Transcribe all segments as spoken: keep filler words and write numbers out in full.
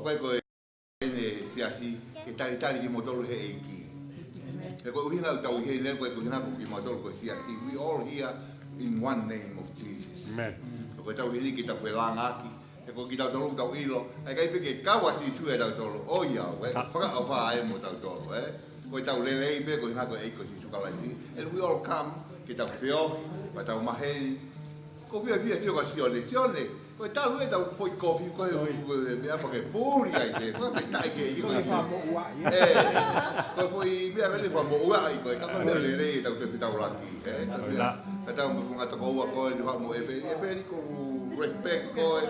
ko e, ko ʻene siasi, ke talitali kimoutolu he ʻEiki. He ko e ʻuhinga ʻoku tau ʻi heni, ko e ʻuhinga ko kimautolu ko e siasi. We all here in one name of Jesus. Amen. Ko e tau ʻi heni ke tau felāngaaki. He ko kitautolu tau ʻilo, ʻa e ʻikai pē ke kau ʻa Sīsū ʻia tautolu. ʻOiauē, fakaʻofa ē mo tautolu, ē. Ko e tau lelei pē, ko e ʻuhinga ko e ʻEiki ko Sīsū Kalaisi. And we all come, ke tau feohi, pea tau maheni. Ko e fiefia sio kia Sione, Sione, ko e talu ʻetau foʻi kofi, ko e, ko e, ko e, meʻa pē ke puli ai pē, ko e meʻa taʻe ke ʻi ko e. Ē, ko e foʻi meʻa pē ʻoku fakamoʻua ai ko e, ka ko e meʻa lelei ʻetau toe fetaulaki, ē, ko e meʻa, ka tau mo e ngaahi tokoua ko e, ni fakamoʻua ʻe pē, ʻe pē ni ko e respect ko e,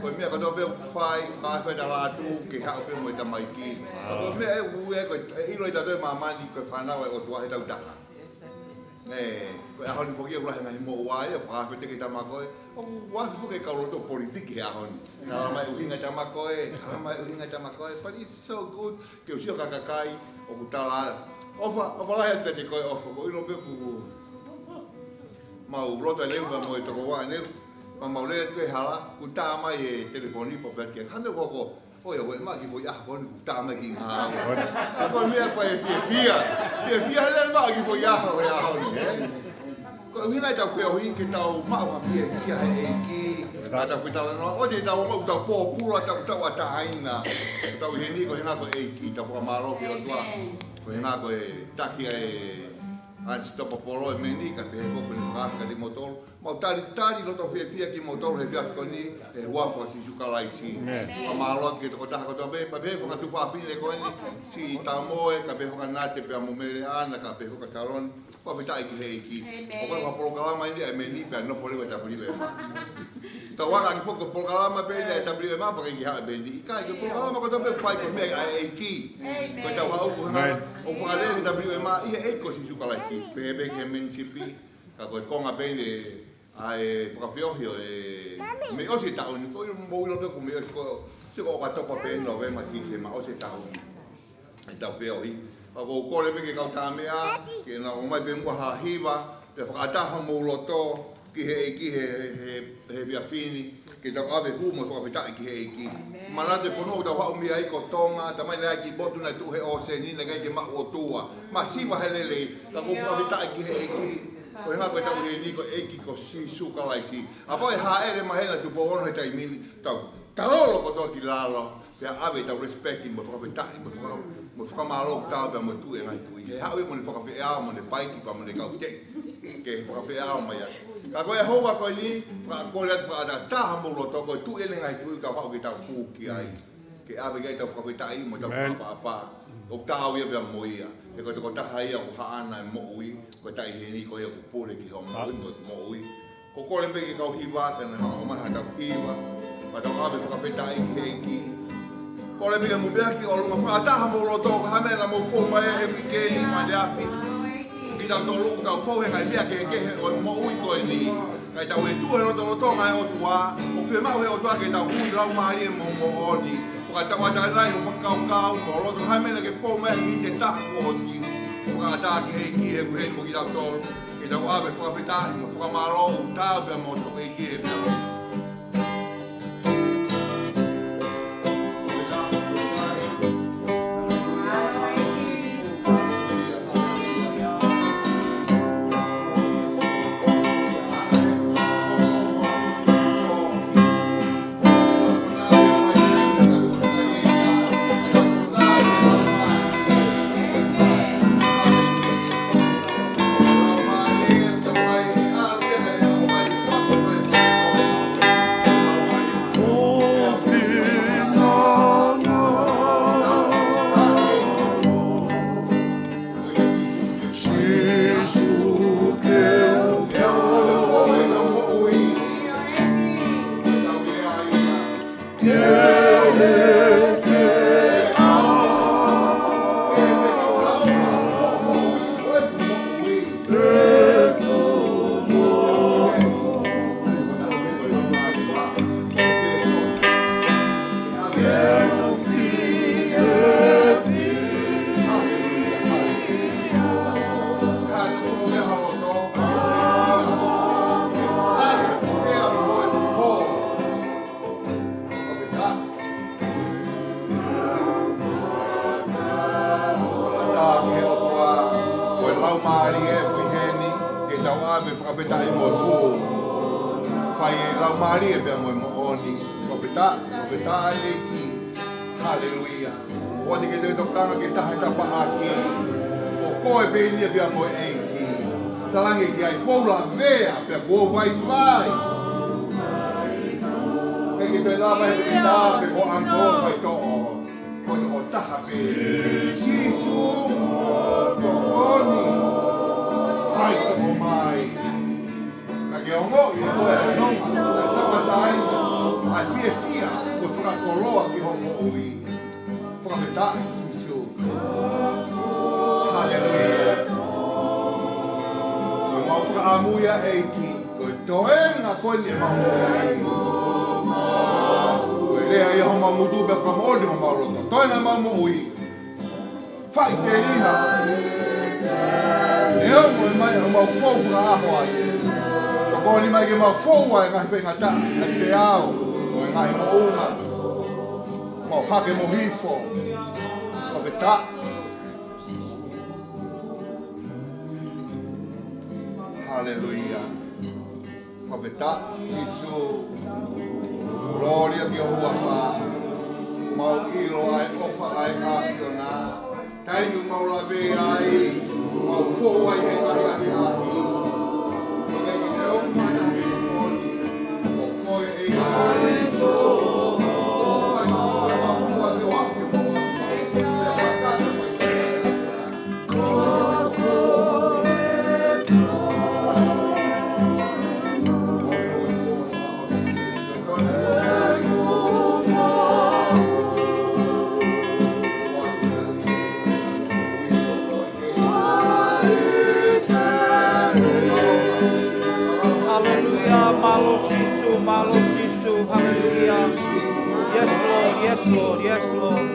ko e meʻa kotoa pē ʻoku fai, fai, fai ʻeta lātū, ke haʻu pē mo e tamaiki. Ka ko e meʻa ʻe ue, ko e, ʻe ʻilo ʻe tautolu ʻi māmani, ko e fānau ʻa e ʻOtua ʻi heʻetau taha. Ē, ko e ʻaho ni foki ʻoku lahi e ngaahi moʻua ia, ʻoku fakafetaʻi ki he tama ko ē. ʻOku ʻasi foki e kau loto politiki he ʻaho ni. Tala mai ʻuhinga e tama ko ē, tala mai ʻuhinga e tama ko ē. But it's so good, ke u sio ki he kakai, ʻoku tala. ʻOfa, ʻofa lahi atu kiate koe ʻOfa, ʻoku ʻilo pē ʻoku mau loto e leu pea mo e tokoua ʻaneu. Pea mau lele atu ki he hala, kuo tā mai e telefoni pea pehē ki he kame koko. ʻOiauē, maʻa e kiʻi foʻi ʻaho ko eni kuo tā mai ki ngā. Ka ko e meʻa pē ʻe fiefia. Fiefia he lele maʻa e kiʻi foʻi ʻaho he ʻaho ni, ē? Ko e ʻuhinga ʻetau feohi ke tau maʻu ha fiefia he ʻEiki. Ka tau fetalanoa, ʻoua te tau maʻu tau pōpula, tau tau ʻatāina. Tau ʻi heni ko e ʻuhinga ko e ʻEiki, tau fakamālō ki he ʻOtua. Ko e ʻuhinga ko e taki ʻa e Aunty Topapolo ʻi he meni, ka pehē ko e puni fakafika ni mo tolu. Mau talitali loto fiefia kimoutolu he efiafi ko eni, he huafa ʻo Sīsū Kalaisi. Amen. Fakamālō atu ki he tokotaha kotoa pē, pea pehē foki ki he tuofāfine ko eni, siʻi Tamoe, ka pehē foki kia Nate pea mo Mele Ana, ka pehē foki kia Taloni, fakafetaʻi ki he ʻEiki. Amen. ʻOku ʻikai ko ha polokalama eni ʻa e meni pea nofo leva ʻi he WMA. Tau anga ʻaki foki ko e polokalama pē eni ʻa e WMA, pea ʻikai ke haʻu e meni. ʻIkai, ko e polokalama kotoa pē ʻoku fai ko e meʻa ʻa e ʻEiki. Amen. Ko e tau haʻu ko e ngā, Amen. ʻoku fakalele ʻe he WMA, ʻi he ʻEiki ko Sīsū Kalaisi, pehē pē ki he membership, ka ko e konga pē eni ʻa e fakafeohi ʻo e Mei, ʻosi e taʻu ni, ko e mou ʻilo pē ko e Mei, ʻosi ko, sio ko ʻOkatopa pē, Nōvema, Tīsema, ʻosi e taʻu ni ʻetau feohi. Ka ʻoku ou kole pē ki he kau tāmeʻa, ke nau ʻomai pē muʻa ha hiva, pea fakaʻatā homou loto ki he ʻEiki he, he, he efiafi ni, ke tau ʻave hū mo e fakafetaʻi ki he ʻEiki. Manatu e fonua ʻoku tau haʻu mei ai ko Tonga, talamai naʻe ʻi ai e kiʻi motu naʻe tuʻu he ʻōseni, naʻe ʻikai ke maʻu ʻOtua. Masiva he lelei, ka ʻoku ou fakafetaʻi ki he ʻEiki. Ko e ʻuhinga ko ʻetau ʻi heni ko e ʻEiki ko Sīsū Kalaisi. Kapau ʻe hāʻele mai hena Tupou Ono he taimi ni, tau taolo kotoa ki lalo, pea ʻave ʻetau respect mo e fakafetaʻi, mo e faka-, mo e fakamālō ʻoku taau pea mo e Tuʻi ʻo e ngaahi tuʻi. He haʻu ia mo ʻene fakafeʻao, mo ʻene paiki, pea mo ʻene kau teʻi. Ke fakafeʻao mai ai. Ka ko e houa ko eni, fakakole atu, fakaʻatā homou loto, ko e Tuʻi ʻo e ngaahi tuʻi ʻoku tau haʻu ke tau hū ki ai. Ke ʻave ki ai ʻetau fakafetaʻi mo ʻetau Amen. fakaʻapaʻapa. ʻOku taau ia pea mo ia. He ko e tokotaha ia ʻoku haʻana e moʻui, ko e taʻahine ko ia ʻoku pule ki hoʻo moʻui mo e moʻui. Ko e kole pē ki he kau hiva, ke nau hanga ʻo ʻomai haʻatau hiva. Pea tau ʻave fakafetaʻi ki he ʻEiki. Kole pē ke mou meʻa ki ʻolunga, fakaʻatā homou loto, ko e hā e meʻa naʻa mou fou mai he uike ni, mo e ʻapi. Kitautolu ʻoku tau fou he ngaahi meʻa kehekehe ʻo e moʻui ko eni. Kae tau ʻi he tuʻu he lotolotonga ʻo e ʻOtua, ʻoku fiemaʻu ʻe he ʻOtua ke tau ui laumālie mo moʻoni. Fakatauʻatāina ʻi hoʻo fakakaukau, mo e loto, ha meʻa ke fou mai ʻi he taha kuo ʻosi. Fakaʻatā ki he ʻEiki he uike ni mo kitautolu. Ke tau ʻave fakafetaʻi mo e fakamālō ʻoku taau pea mo e ʻEiki he pea. Mālie ʻi heni, ke tau ʻave fakafetaʻi mo e fuʻu fai ʻe he Laumālie pea mo e moʻoni. Fakafetaʻi, fakafetaʻi ʻEiki. Haleluia. ʻOua te ke toe tokanga ki ha taha he tafaʻaki. Ko koe pē eni ia pea mo e ʻEiki. Talaange ki ai, kuo u lavea, pea kuo u vaivai. ʻIkai ke toe lava ʻe he tangata pe ko e ʻaho faitoʻo. Ko e tokotaha pē. Sīsū, tokoni, faitoʻo mai. Ka ke ongoʻi ʻe koe ʻa e nonga, ʻa e tauʻatāina, ʻa e fiefia, ko e fakakoloa ki hoʻo moʻui. Fakafetaʻi Sīsū. Haleluia. Ko ʻemau fakaʻamu ia ʻEiki, ko e toenga ko eni ʻemau moʻui. Ko e lea ia homau ngutu pea fakamoʻoni homau loto. Toenga ʻemau moʻui. Faʻiteliha. Neongo ʻe ʻomai ʻemau fou fakaʻaho ai. Tokoni mai ke mau fou ai ngaahi faingataʻa, ngaahi peau, ʻo e ngaahi moʻunga. Mau hake mo hifo. Fakafetaʻi. Haleluia. Fakafetaʻi Sīsū. Kolōlia ki ho huafa. Mau ʻilo ʻa e ʻofa ʻa e ʻAfiona. Taimi ʻoku mau lavea ai, mau fou ai he ngaahi ʻahiʻahi. Ko e ʻofa mai ʻa e ʻOtua. Ko koe ʻEiki. Haleluia, mālō Sīsū, mālō Sīsū, haleluia. Yes, Lord, yes, Lord, yes, Lord.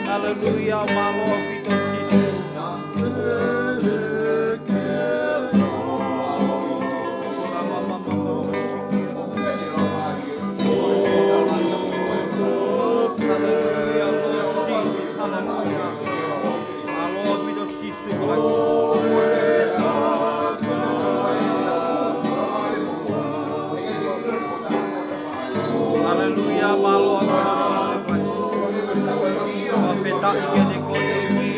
Haleluia, mālō ʻaupito Sīsū. Haleluia, Lord Jesus, haleluia. Mālō ʻaupito Sīsū Christ. Haleluia, mālō ʻaupito Sīsū Christ. Fakafetaʻi kiate koe ʻEiki.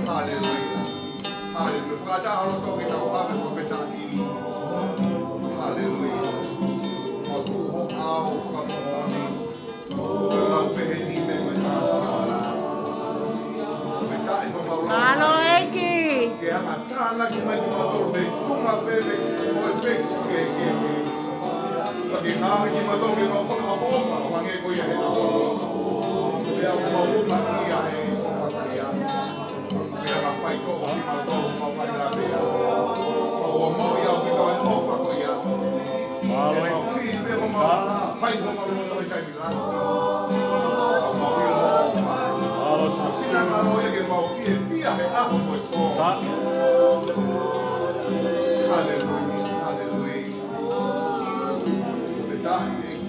Haleluia. Haleluia. Fakataha loto ke tau ʻave fakafetaʻi. Haleluia. Mau tuʻu ho ʻao fakamoʻoni. Ko e mau pehē ni me ko e mau kiona. Fakafetaʻi ko e mau lau. Mālō ʻEiki. Ke hanga tānaki mai kimautolu mei tuʻa pē mei tuʻa pē ke ke. Ka ke ngāue kimautolu ke mau fakaʻofoʻofa, ʻo hangē ko ia he ʻaho ni. Pea ʻoku mau unga ia he ʻofa ko ia. Pea ka fai ko ʻoku mau tau mau mai la pea. Mau ua mau ia ʻoku tau e ʻofa ko ia. Mālō ʻEiki. Mau fili pē homau hala, fai homau loto he taimi lahi. Mau mau ʻilo ʻofa. Mālō Sīsū. Sina ngalo ia ke mau fiefia he ʻaho ko e ko. Haleluia, haleluia. Fakafetaʻi ʻEiki.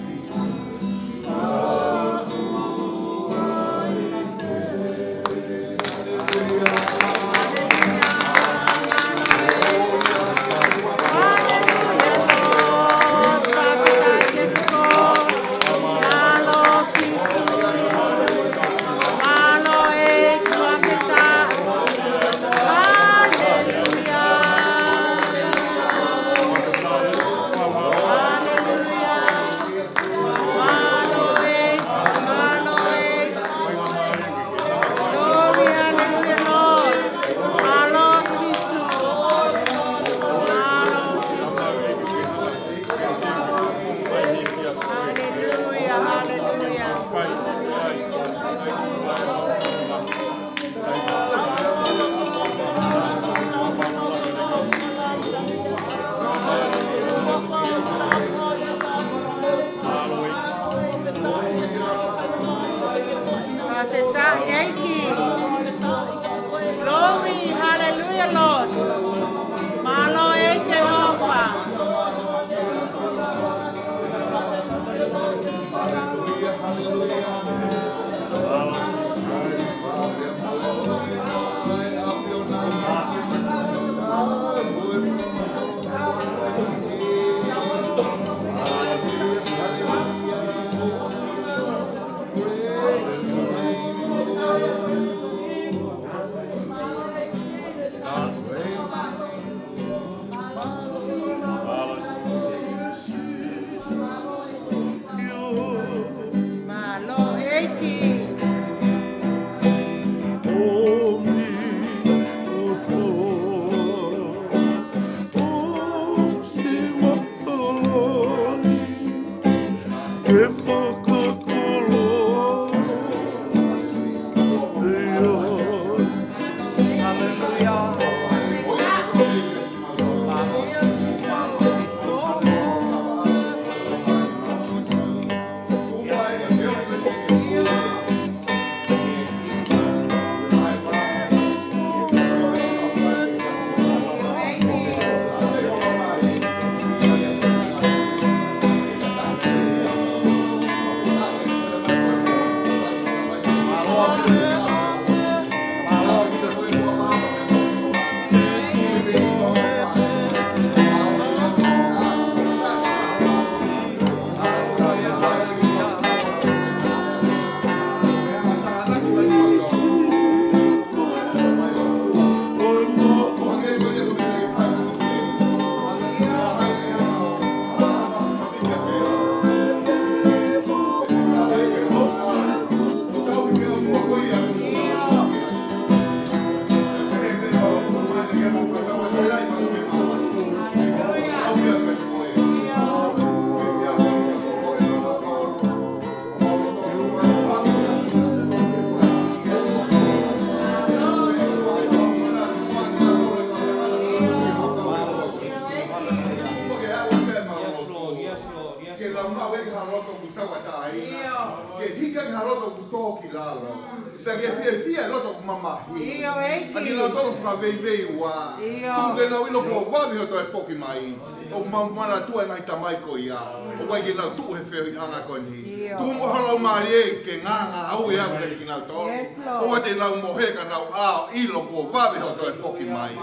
Pea ke fiefia e loto ʻoku mamahi. ʻIo, ʻEiki. ʻA kinautolu fakaveiveiua. ʻIo. Tuku ke nau ʻilo kuo vave hoʻo toe foki mai. ʻOku mau manatua e ngaahi tamai ko ia. ʻOku ʻikai ke nau tuʻu he feohiʻanga ko eni. ʻIo. Tuku muʻa ho Laumālie ke ngāngāue ʻaki kiate kinautolu. Yes, Lord. ʻOua te nau mohe ka nau ʻilo kuo vave hoʻo toe foki mai.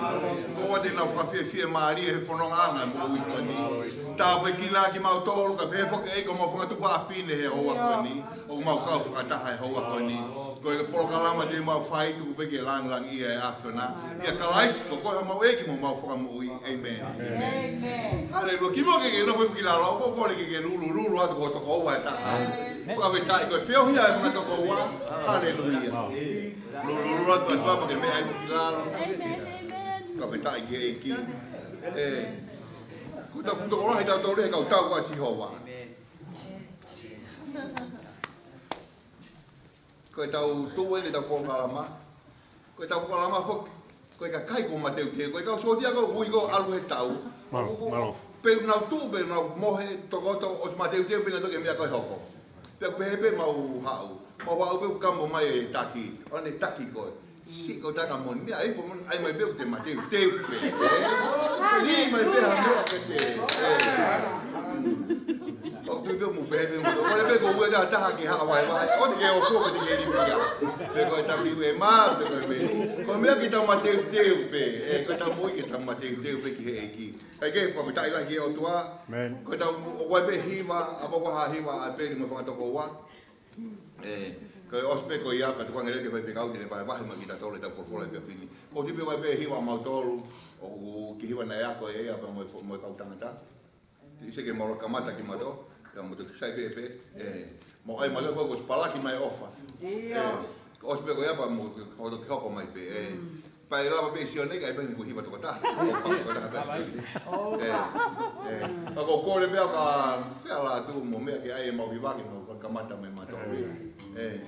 ʻOua te nau fakafiefia mālie he fonongaʻanga e moʻui ko eni. Tāpuekina kimautolu kae pehē foki ʻEiki homau fanga tuofāfine he houa ko eni. ʻOku mau kau fakataha he houa ko eni. Ko e polokalama te mau fai tuku pē ke langilangiʻia e ʻAfiona. ʻIa Kalaisi, ko koe homau ʻEiki mo homau Fakamoʻui. ʻĒmeni. ʻĒmeni. Haleluia. Kimuʻa ke ke nofo ki lalo, ʻoku ou kole ke ke lulululu atu ki ho tokoua ʻe taha. Fakafetaʻi ko e feohi ʻa e fanga tokoua. Haleluia. Lulululu atu ʻa e papa ke meʻa ai ki lalo. Fakafetaʻi ki he ʻEiki. ʻE. Ko ʻetau fuʻu tokolahi ʻetau tole he kau tau ʻa Sihova. Ko ʻetau tuʻu eni ʻetau polokalama. Ko ʻetau polokalama foki. Ko e kakai kuo mateuteu. Ko e kau sōtia ko ē ʻoku ui ko ē ʻalu he tau. Mālō, mālō. Pea nau tuʻu, pea nau mohe, tokoto, ʻosi mateuteu pea nau toki meʻa ko ē hoko. Pea pehē pē mau haʻu. Mau haʻu pea kamo mai e taki. ʻOne taki ko ē. Siʻi ko e tangata moʻoni, meʻa ʻi he foʻi moʻoni, ʻai mai pē ʻoku te mateuteu pē. Lī mai pē ha meʻa ke te. ʻOku tui pē mo pehē pē mo. ʻOku ʻikai pē ko ue taha taha ke haʻu vahevahe. ʻOua te ke ʻoku pē te ke lī pē ia. Pe ko e tapu ue ma, pe ko e pē. Ko e meʻa ke tau mateuteu pē. ʻE, ko ʻetau moʻui ke tau mateuteu pē ki he ʻEiki. ʻAi ke fakafetaʻi lahi ki he ʻOtua. ʻĒmeni. Ko ʻetau, ʻoku ʻi ai pē hiva, ʻa pau ko ha hiva, ʻa Peli mo e fanga tokoua. ʻE, ko e ʻosi pē ko ia, ka tuku ange leva ki he faifekau ke ne vahevahe mai kiate kitautolu ʻetau folofola he efiafi ni. Ko e tui pē ʻoku ʻi ai pē hiva ʻamautolu, ʻoku kiʻi hiva naʻe ako ʻe ia pea mo e fo-, mo e kau tangata. Ti ʻi se ke mau kamata kimautolu, ka mau toki sai pē pē. ʻE, mau ʻai mautolu ko e palaki mai ʻofa. ʻIo. ʻE, ko e ʻosi pē ko ia pea mo ke hoko, ke hoko mai pē. ʻE. Pea ʻe lava pē ʻe Sione kae pehē ni ko e hiva tokotaha. Ko e hiva tokotaha pē. ʻE, ʻe. Ka ko e kole pē au ka fea la tu mo meʻa ke ʻai ʻemau hiva ke mau kamata mai mautolu. ʻE.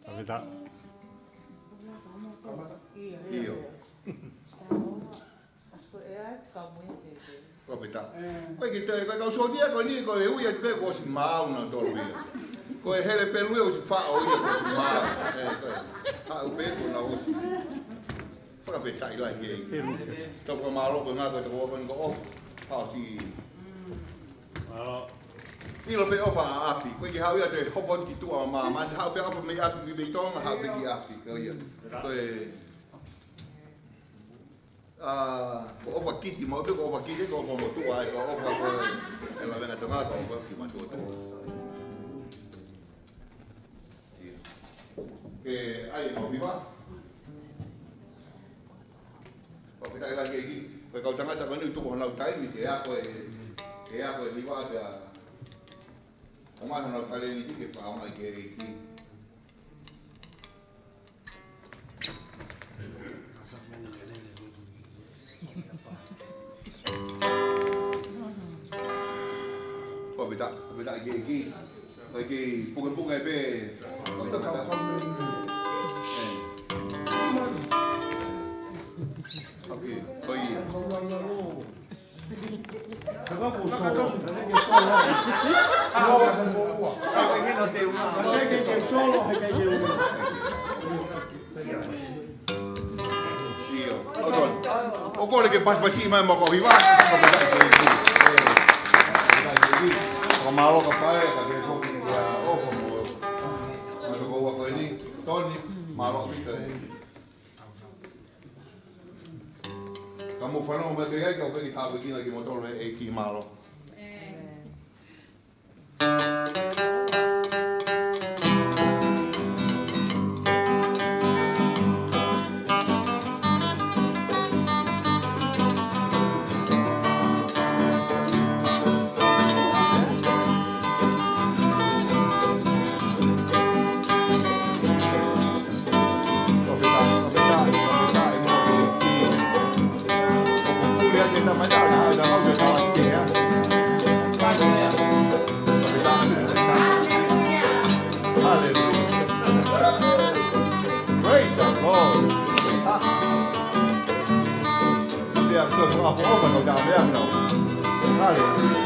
Fakafetaʻi. ʻIo. Fakafetaʻi. Ko e ki te, ko e kau sōtia ko eni, ko e ui atu pē kuo ʻosi maau nautolu ia. Ko e hele pelu ia ʻosi faʻo ia kuo ʻosi maau. ʻE, ko e. Haʻu pē kuo nau ʻosi. Fakafetaʻi lahi ki he ʻEiki. Tau fakamālō ko e ngaahi ko e tau ua ko eni ko ʻofa. Haʻu ki. ʻIlo pē ʻofa ʻa ʻapi. Ko e ke haʻu ia te hopo ki tuʻa ʻo māmani. Haʻu pē ʻofa mei ʻapi ki mei Tonga, haʻu pē ki ʻapi. Ko ia. Ko e ʻA, ko ʻofa kiti, mau pē ko ʻofa kiti, ko ʻofa motuʻa, ʻe ko ʻofa ko e, ʻe la venga Tonga, ko ʻofa ki matuʻotuʻa. ʻIo. Ke ʻai ʻemau hiva. Fakafetaʻi lahi ki he ʻEiki, ko e kau tangata ko eni ʻoku tuku honau taimi, ke ako e, ke ako e hiva pea, ʻomai honau talēniti ke fakaʻaongaʻi ki he ʻEiki. Ko e pita, ko e pita ʻEiki, ʻEiki. Ko e ʻEiki, pukepuke pē. Ko e pita. ʻOkei, ko ia. ʻIo, ʻo tonu. ʻOku ou kole ke pasipasi mai mo e kau hiva. Fakamālō ka pae, ka ke koki ki a ʻofa mo. Mo e tokoua ko eni, Toni, mālō ʻaupito ē. Ka mou fanongo mai ki ai, ka u peki tāpuekina kimoutolu ʻe he ʻEiki, mālō. Hallelujah. Praise the Lord. Hallelujah.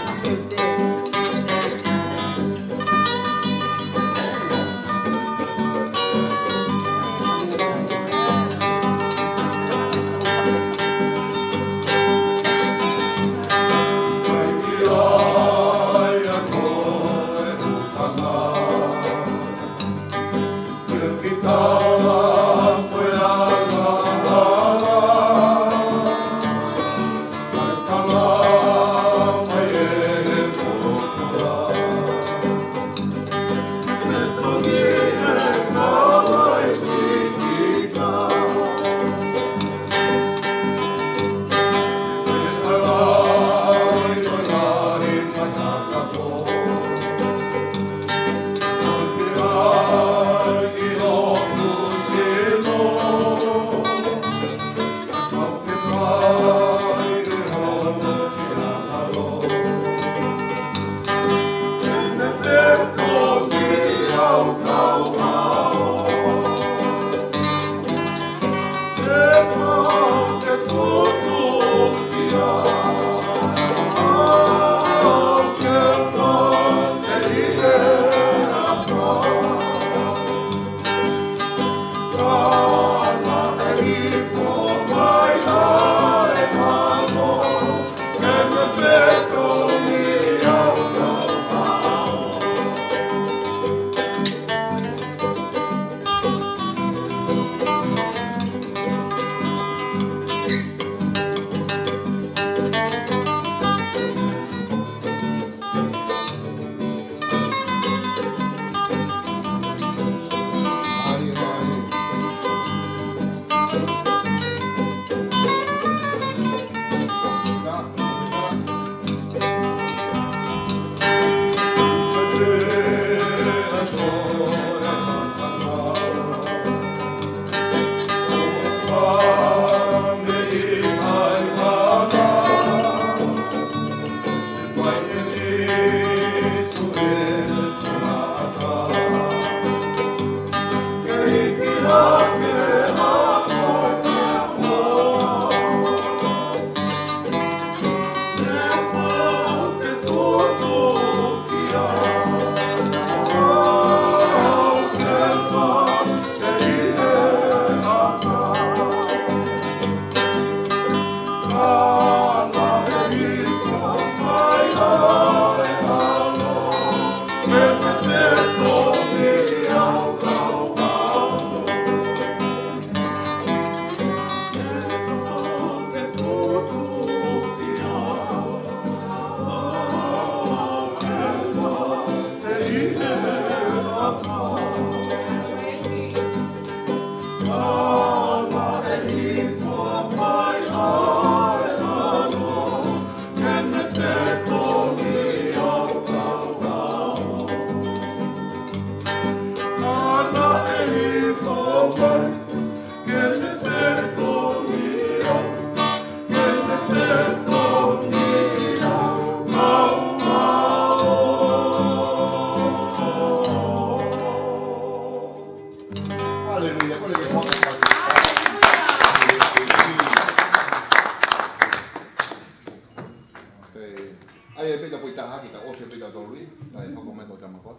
ʻAi e pita pui taha ki ta ʻosi e pita tolu ʻi, ta e hoko mai ko tama ko.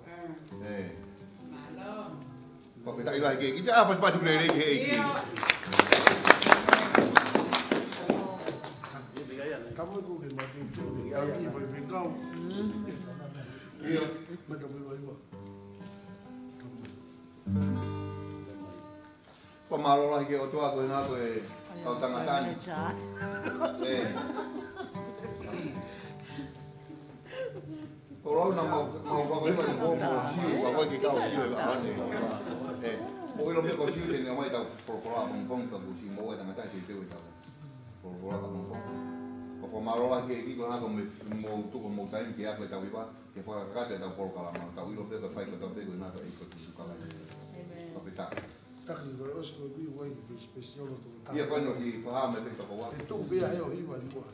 ʻE. Mālō. Ko pita ila ke kita apa sepatu lele ke ʻEiki. Tama ko ke mate tu ke kaki fai fekau. ʻIo. Mata mai vai va. Ko mālō lahi ki he ʻOtua ko e ngā ko e kau tangata ni. ʻE. Ko lau na mau, mau whako iwa ni mo, mo siu, whako ki kau siu e ane. ʻE. Ko ilo me ko siu te ne mai tau polokola pongpong ka ku siu mo e tangata te te we tau. Polokola ka pongpong. Ko, ko mālō lahi ki he ʻEiki ko e ngā ko me, mo tuko mo taimi ke ako e tau iwa, ke whakakakata e tau polokalama, tau ilo pe ka fai ko tau pe ko e ngā ko e ʻEiki ko Sīsū Kalaisi. ʻĒmeni. Ka pita. Taki ko e ʻosi ko e kui wai ki special to. Ia ko no ki faha me pe toko wa. E tu bea he o hiva ni kua.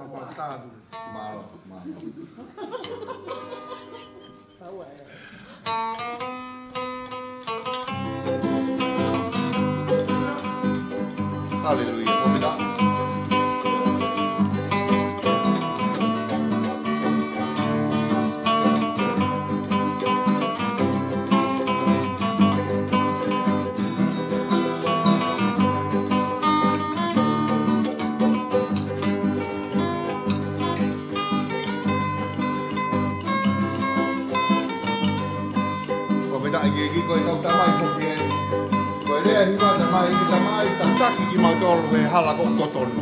Apa tātu. Mālō, mālō. Haleluia. Ko pita. Ko pita ʻEiki ko e kau tamai ko ke. Ko e lea hiva tamai, ki tamai, tataki kimautolu he hala ko Kotonu.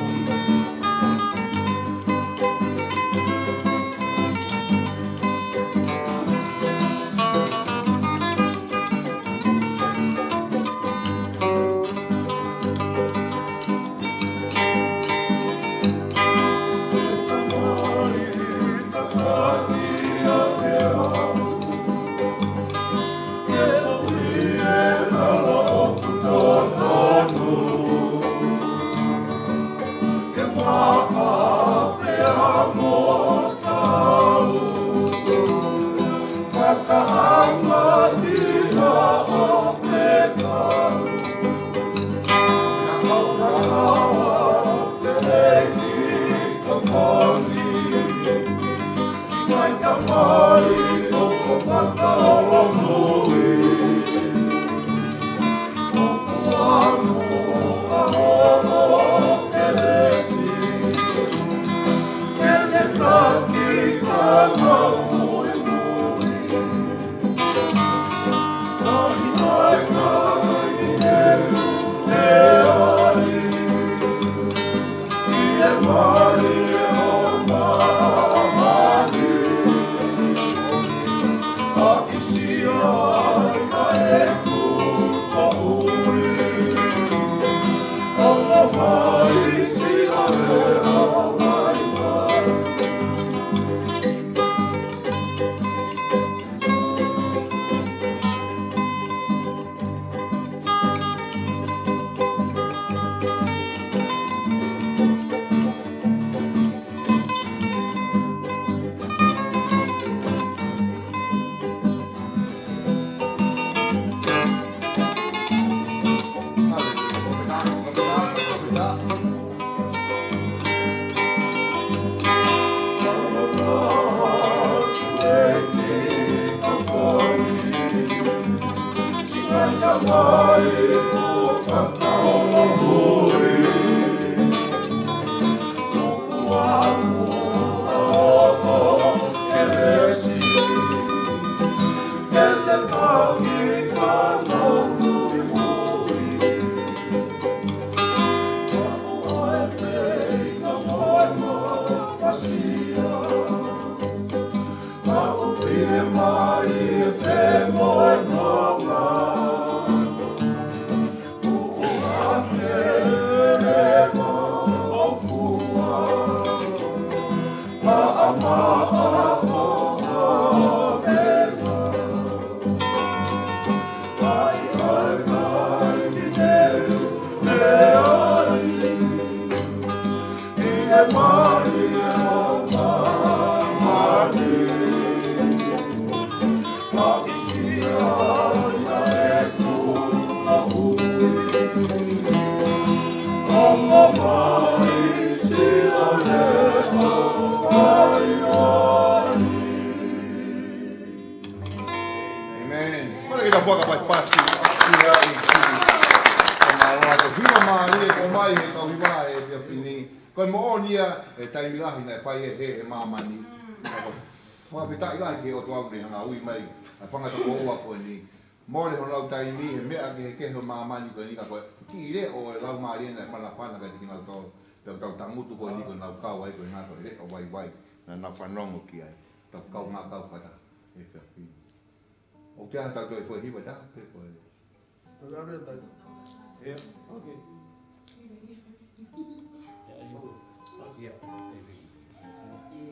Pini, ko e moʻoni ia e taimi lahi naʻe fai ʻe he, he māmani. Fakafetaʻi lahi ki he ʻOtua ʻoku ne hanga ʻo ui mai ʻa e fanga tokoua ko eni. Mole honau taimi he meʻa kehekehe ʻo māmani ko eni ka ko e kiʻi leʻo ʻo e Laumālie naʻe fanafana kiate kinautolu. Pea tau tangutu ko eni ko ʻenau kau ai ko e ngaahi leʻo vaivai naʻa nau fanongo ki ai. Tau kau ngā kau kata e fia pini. ʻOku ʻi ai ha taha ʻe toe fai hiva ʻe taha pe ko e. Tau ʻalu ʻe taha. ʻIo, okay.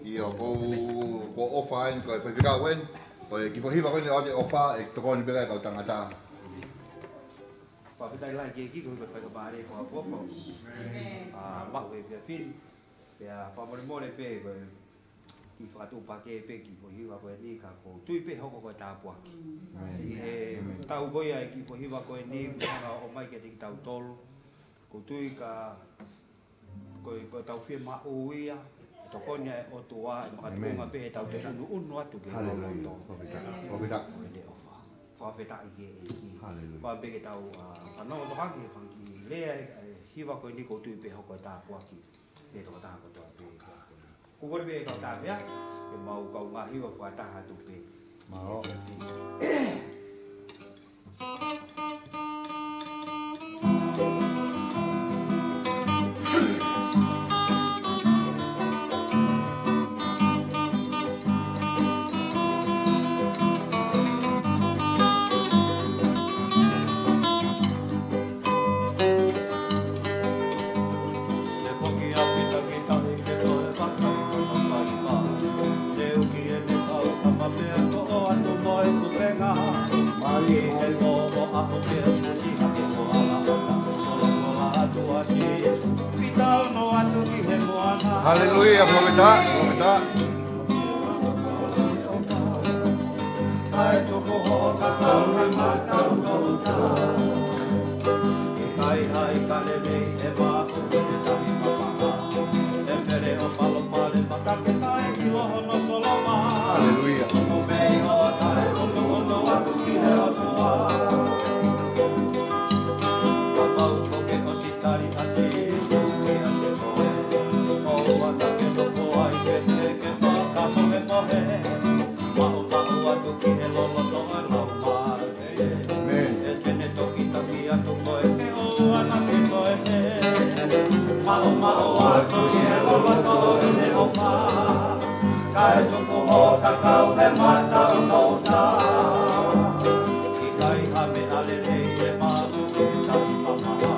ʻIo, ko, ko ʻOfa eni, ko e faifekau eni, ko e kiʻi foʻi hiva ko eni ʻoku ʻofa, ʻe tokoni pē ki he kau tangata. Fakafetaʻi lahi ki he ʻEiki, ko e hiva fakaʻofa ko ʻOfa. ʻĒmeni. ʻA, maʻu e fia pini. Pea fakamolemole pē, ko e kiʻi fakatuʻupakē pē kiʻi foʻi hiva ko eni ka ʻoku ou tui pē hoko ko e tāpuaki. ʻĒmeni. ʻI he tau ko ia e kiʻi foʻi hiva ko eni, ʻoku hanga ʻo ʻomai kiate kitautolu. ʻOku ou tui ka, ko e, ko ʻetau fiemaʻu ia, ʻe tokoni ʻa e ʻOtua, ʻe makatuʻunga pē heʻetau toe ʻunuʻunu atu ki he loloto. Haleluia. Fakafetaʻi. Fakafetaʻi. Ko e leʻo ʻofa. Fakafetaʻi ki he ʻEiki. Haleluia. Pea pē ke tau, ʻa, fanongo toka ki he fanga kiʻi lea e, e hiva ko eni ʻoku ou tui pē hoko e tāpuaki. Ke toko taha kotoa pē. Kuo kole pē kau tāpea, ke mau kau ngaahi hiva fakataha atu pē. Mālō. Haleluia, fakafetaʻi, fakafetaʻi. Haleluia. Tali ʻa Sīsū kiate koe, ʻoua naʻa ke nofo ai pē ke fakamohemohe, maʻumaʻu atu ki he loloto ʻo e Laumālie. ʻĒmeni. ʻE te ne toki taki atu koe ke ʻoua naʻa ke toe hē, maʻumaʻu atu ki he loloto ʻo ʻene ʻofa, kae tuku ho kakau he mata ʻo uta. ʻIkai ha meʻa lelei ʻe maʻu ʻi he tahi mamaʻo.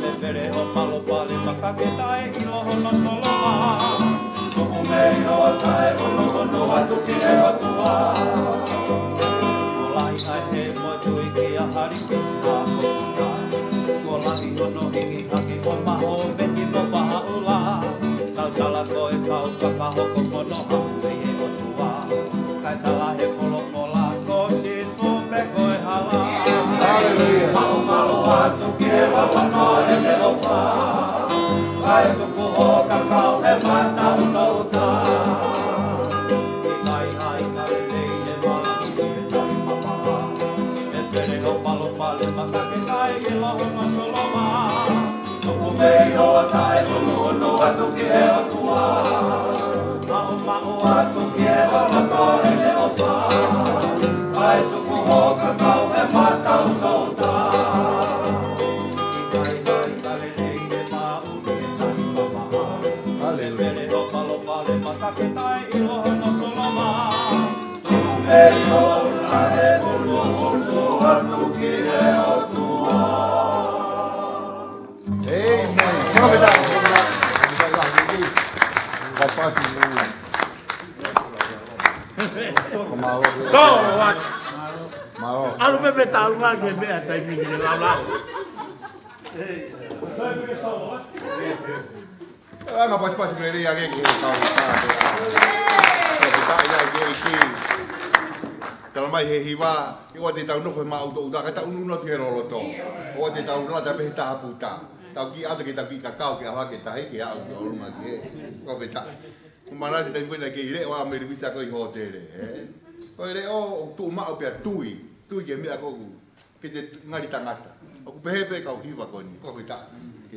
Levele hoʻo palopalema ka ke taʻeʻilo hono solova. Tuku mei ho taʻeʻunuʻunu atu ki he ʻOtua. Kuo lahi ʻa e hē mo e tui kia Halipisina Koputa. Kuo lahi hono hiki hake ko Maho Meki mo Pahaʻula. Tau tala ko e kau fakahoko fono haʻu mei he ʻOtua. Kae tala he folofola ko Sīsū pē ko e hala. Haleluia. Maʻumaʻu atu ki he loloto ʻo ʻene ʻofa. Kae tuku ho kakau he mata ʻo uta. ʻIkai ha ika lelei ʻe maʻu ʻi he tahi mamaʻo. Levele hoʻo palopalema ka ke taʻeʻilo hono solova. Tuku mei ho taʻeʻunuʻunu atu ki he ʻOtua. Maʻumaʻu atu ki he loloto ʻo ʻene ʻofa. Kae tuku ho kakau he mata ʻo uta. ʻIkai ha ika lelei ʻe maʻu ʻi he tahi mamaʻo. Haleluia. Levele hoʻo palopalema ka ke taʻeʻilo hono solova. Tuku mei ho taʻeʻunuʻunu atu ki he ʻOtua. ʻĒmeni. Fakafetaʻi. Fakafetaʻi. Mālō. Mālō. ʻAlu pē pea tau ʻalu ki he meʻa taimi ni ke laulau. Anga pasipasi mele ia ke ke kau ka. Fakafetaʻi ai ki he ʻEiki. Tala mai he hiva, ʻoua te tau nofo he mata ʻo uta, kae tau ʻunuʻunu atu ki he loloto. ʻOua te tau lata pē he taha puta. Tau kiʻi ʻalu ki he taha kiʻi kakau ke ʻalu hake tahi ke aʻu ki ʻolunga ki he. Fakafetaʻi. Ko e mana te taimi ko ena ke leʻo ʻa Melevisa ko ē ʻi hōtele, ē? Ko e leʻo ʻoku tuʻu maʻu pea tui. Tui ki he meʻa ko ē ʻoku ke te ngali tangata. ʻOku pehē pē kau hiva ko eni, fakafetaʻi. Ke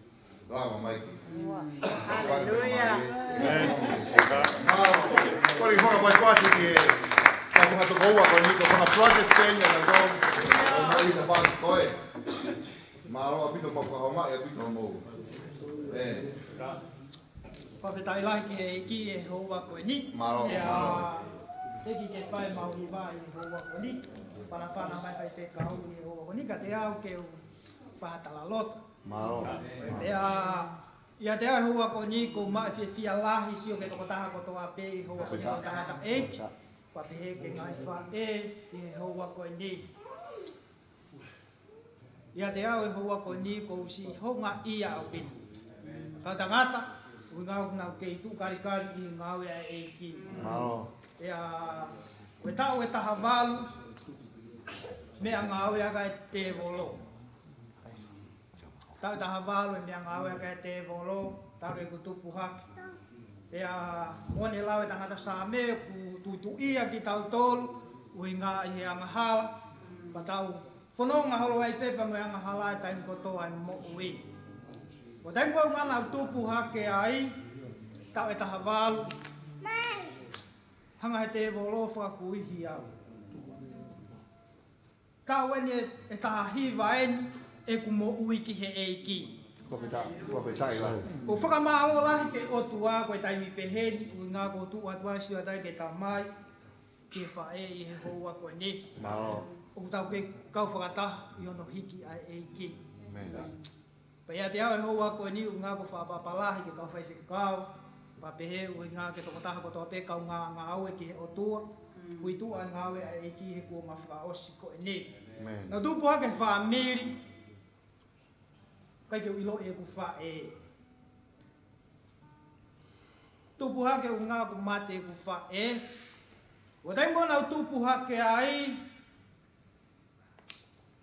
Lava mai ki. Haleluia. Mālō. Ko e fakapaipasi ki he, ki he fanga tokoua ko eni, ko e fanga project peni ʻa e ko. Mai na pasi ko e. Mālō ʻaupito pea fakaʻomaʻi ʻaupito mo. ʻE. Fakafetaʻi lahi ki he ʻEiki he houa ko eni. Mālō, mālō. Teʻeki ke fai mau hiva he houa ko eni. Fanafana mai faifekau he houa ko eni, ka te u ʻalu ke u fakatalaloto. Mālō. Pea, ʻiate au he houa ko eni ʻoku ou maʻu e fiefia lahi sio ki he tokotaha kotoa pē he houa ko eni, ko e tangataʻeiki. Pea pehē ki he ngaahi faʻē he houa ko eni. ʻIate au he houa ko eni ʻoku ou siʻi houngaʻia ʻaupito. Kau tangata, ʻuhinga ʻoku nau kei tuʻu kalikali ʻi he ngāue ʻa e ʻEiki. Mālō. Pea, ko e taʻu ʻe taha valu, meʻangāue ʻaki ʻa e tēvolo. Taʻu ʻe taha valu e meʻangāue ʻaki ʻa e tēvolo, talu ʻeku tupu hake. Pea, ʻoku ne lau e tangata Saame, ʻoku tuʻituʻia kitautolu, ʻuhinga ʻi he angahala, pea tau fononga holo ai pē pea mo e angahala he taimi kotoa ʻo e moʻui. Ko e taimi ko ē ʻoku nau tupu hake ai, taʻu ʻe taha valu, hanga he tēvolo fakakuihi au. Taʻu eni ʻe, ʻe taha hiva eni ʻeku moʻui ki he ʻEiki. Fakafetaʻi, fakafetaʻi lahi. ʻOku ou fakamālō lahi ki he ʻOtua ko e taimi pehē ni, ʻuhinga ʻoku ou tuʻu atu ai ʻo sio atu ai ki he tamai, ki he faʻē ʻi he houa ko eni. Mālō. ʻOku tau kei kau fakataha ʻi hono hiki ʻa e ʻEiki. ʻĒmeni. Pea ʻiate au he houa ko eni ʻuhinga ʻoku ou fakaʻapaʻapa lahi ki he kau faifekau, pea pehē ʻuhinga ki he tokotaha kotoa pē kau ngā-, ngāue ki he ʻOtua, Mm. kuo tuʻu ʻa e ngāue ʻa e ʻEiki he kuonga fakaʻosi ko eni. ʻĒmeni. Naʻá ku tupu hake he fāmili, ʻikai ke u ʻiloʻi ʻeku faʻē. Tupu hake ʻuhinga kuo mate ʻeku faʻē. Ko e taimi ko ē naʻá ku tupu hake ai,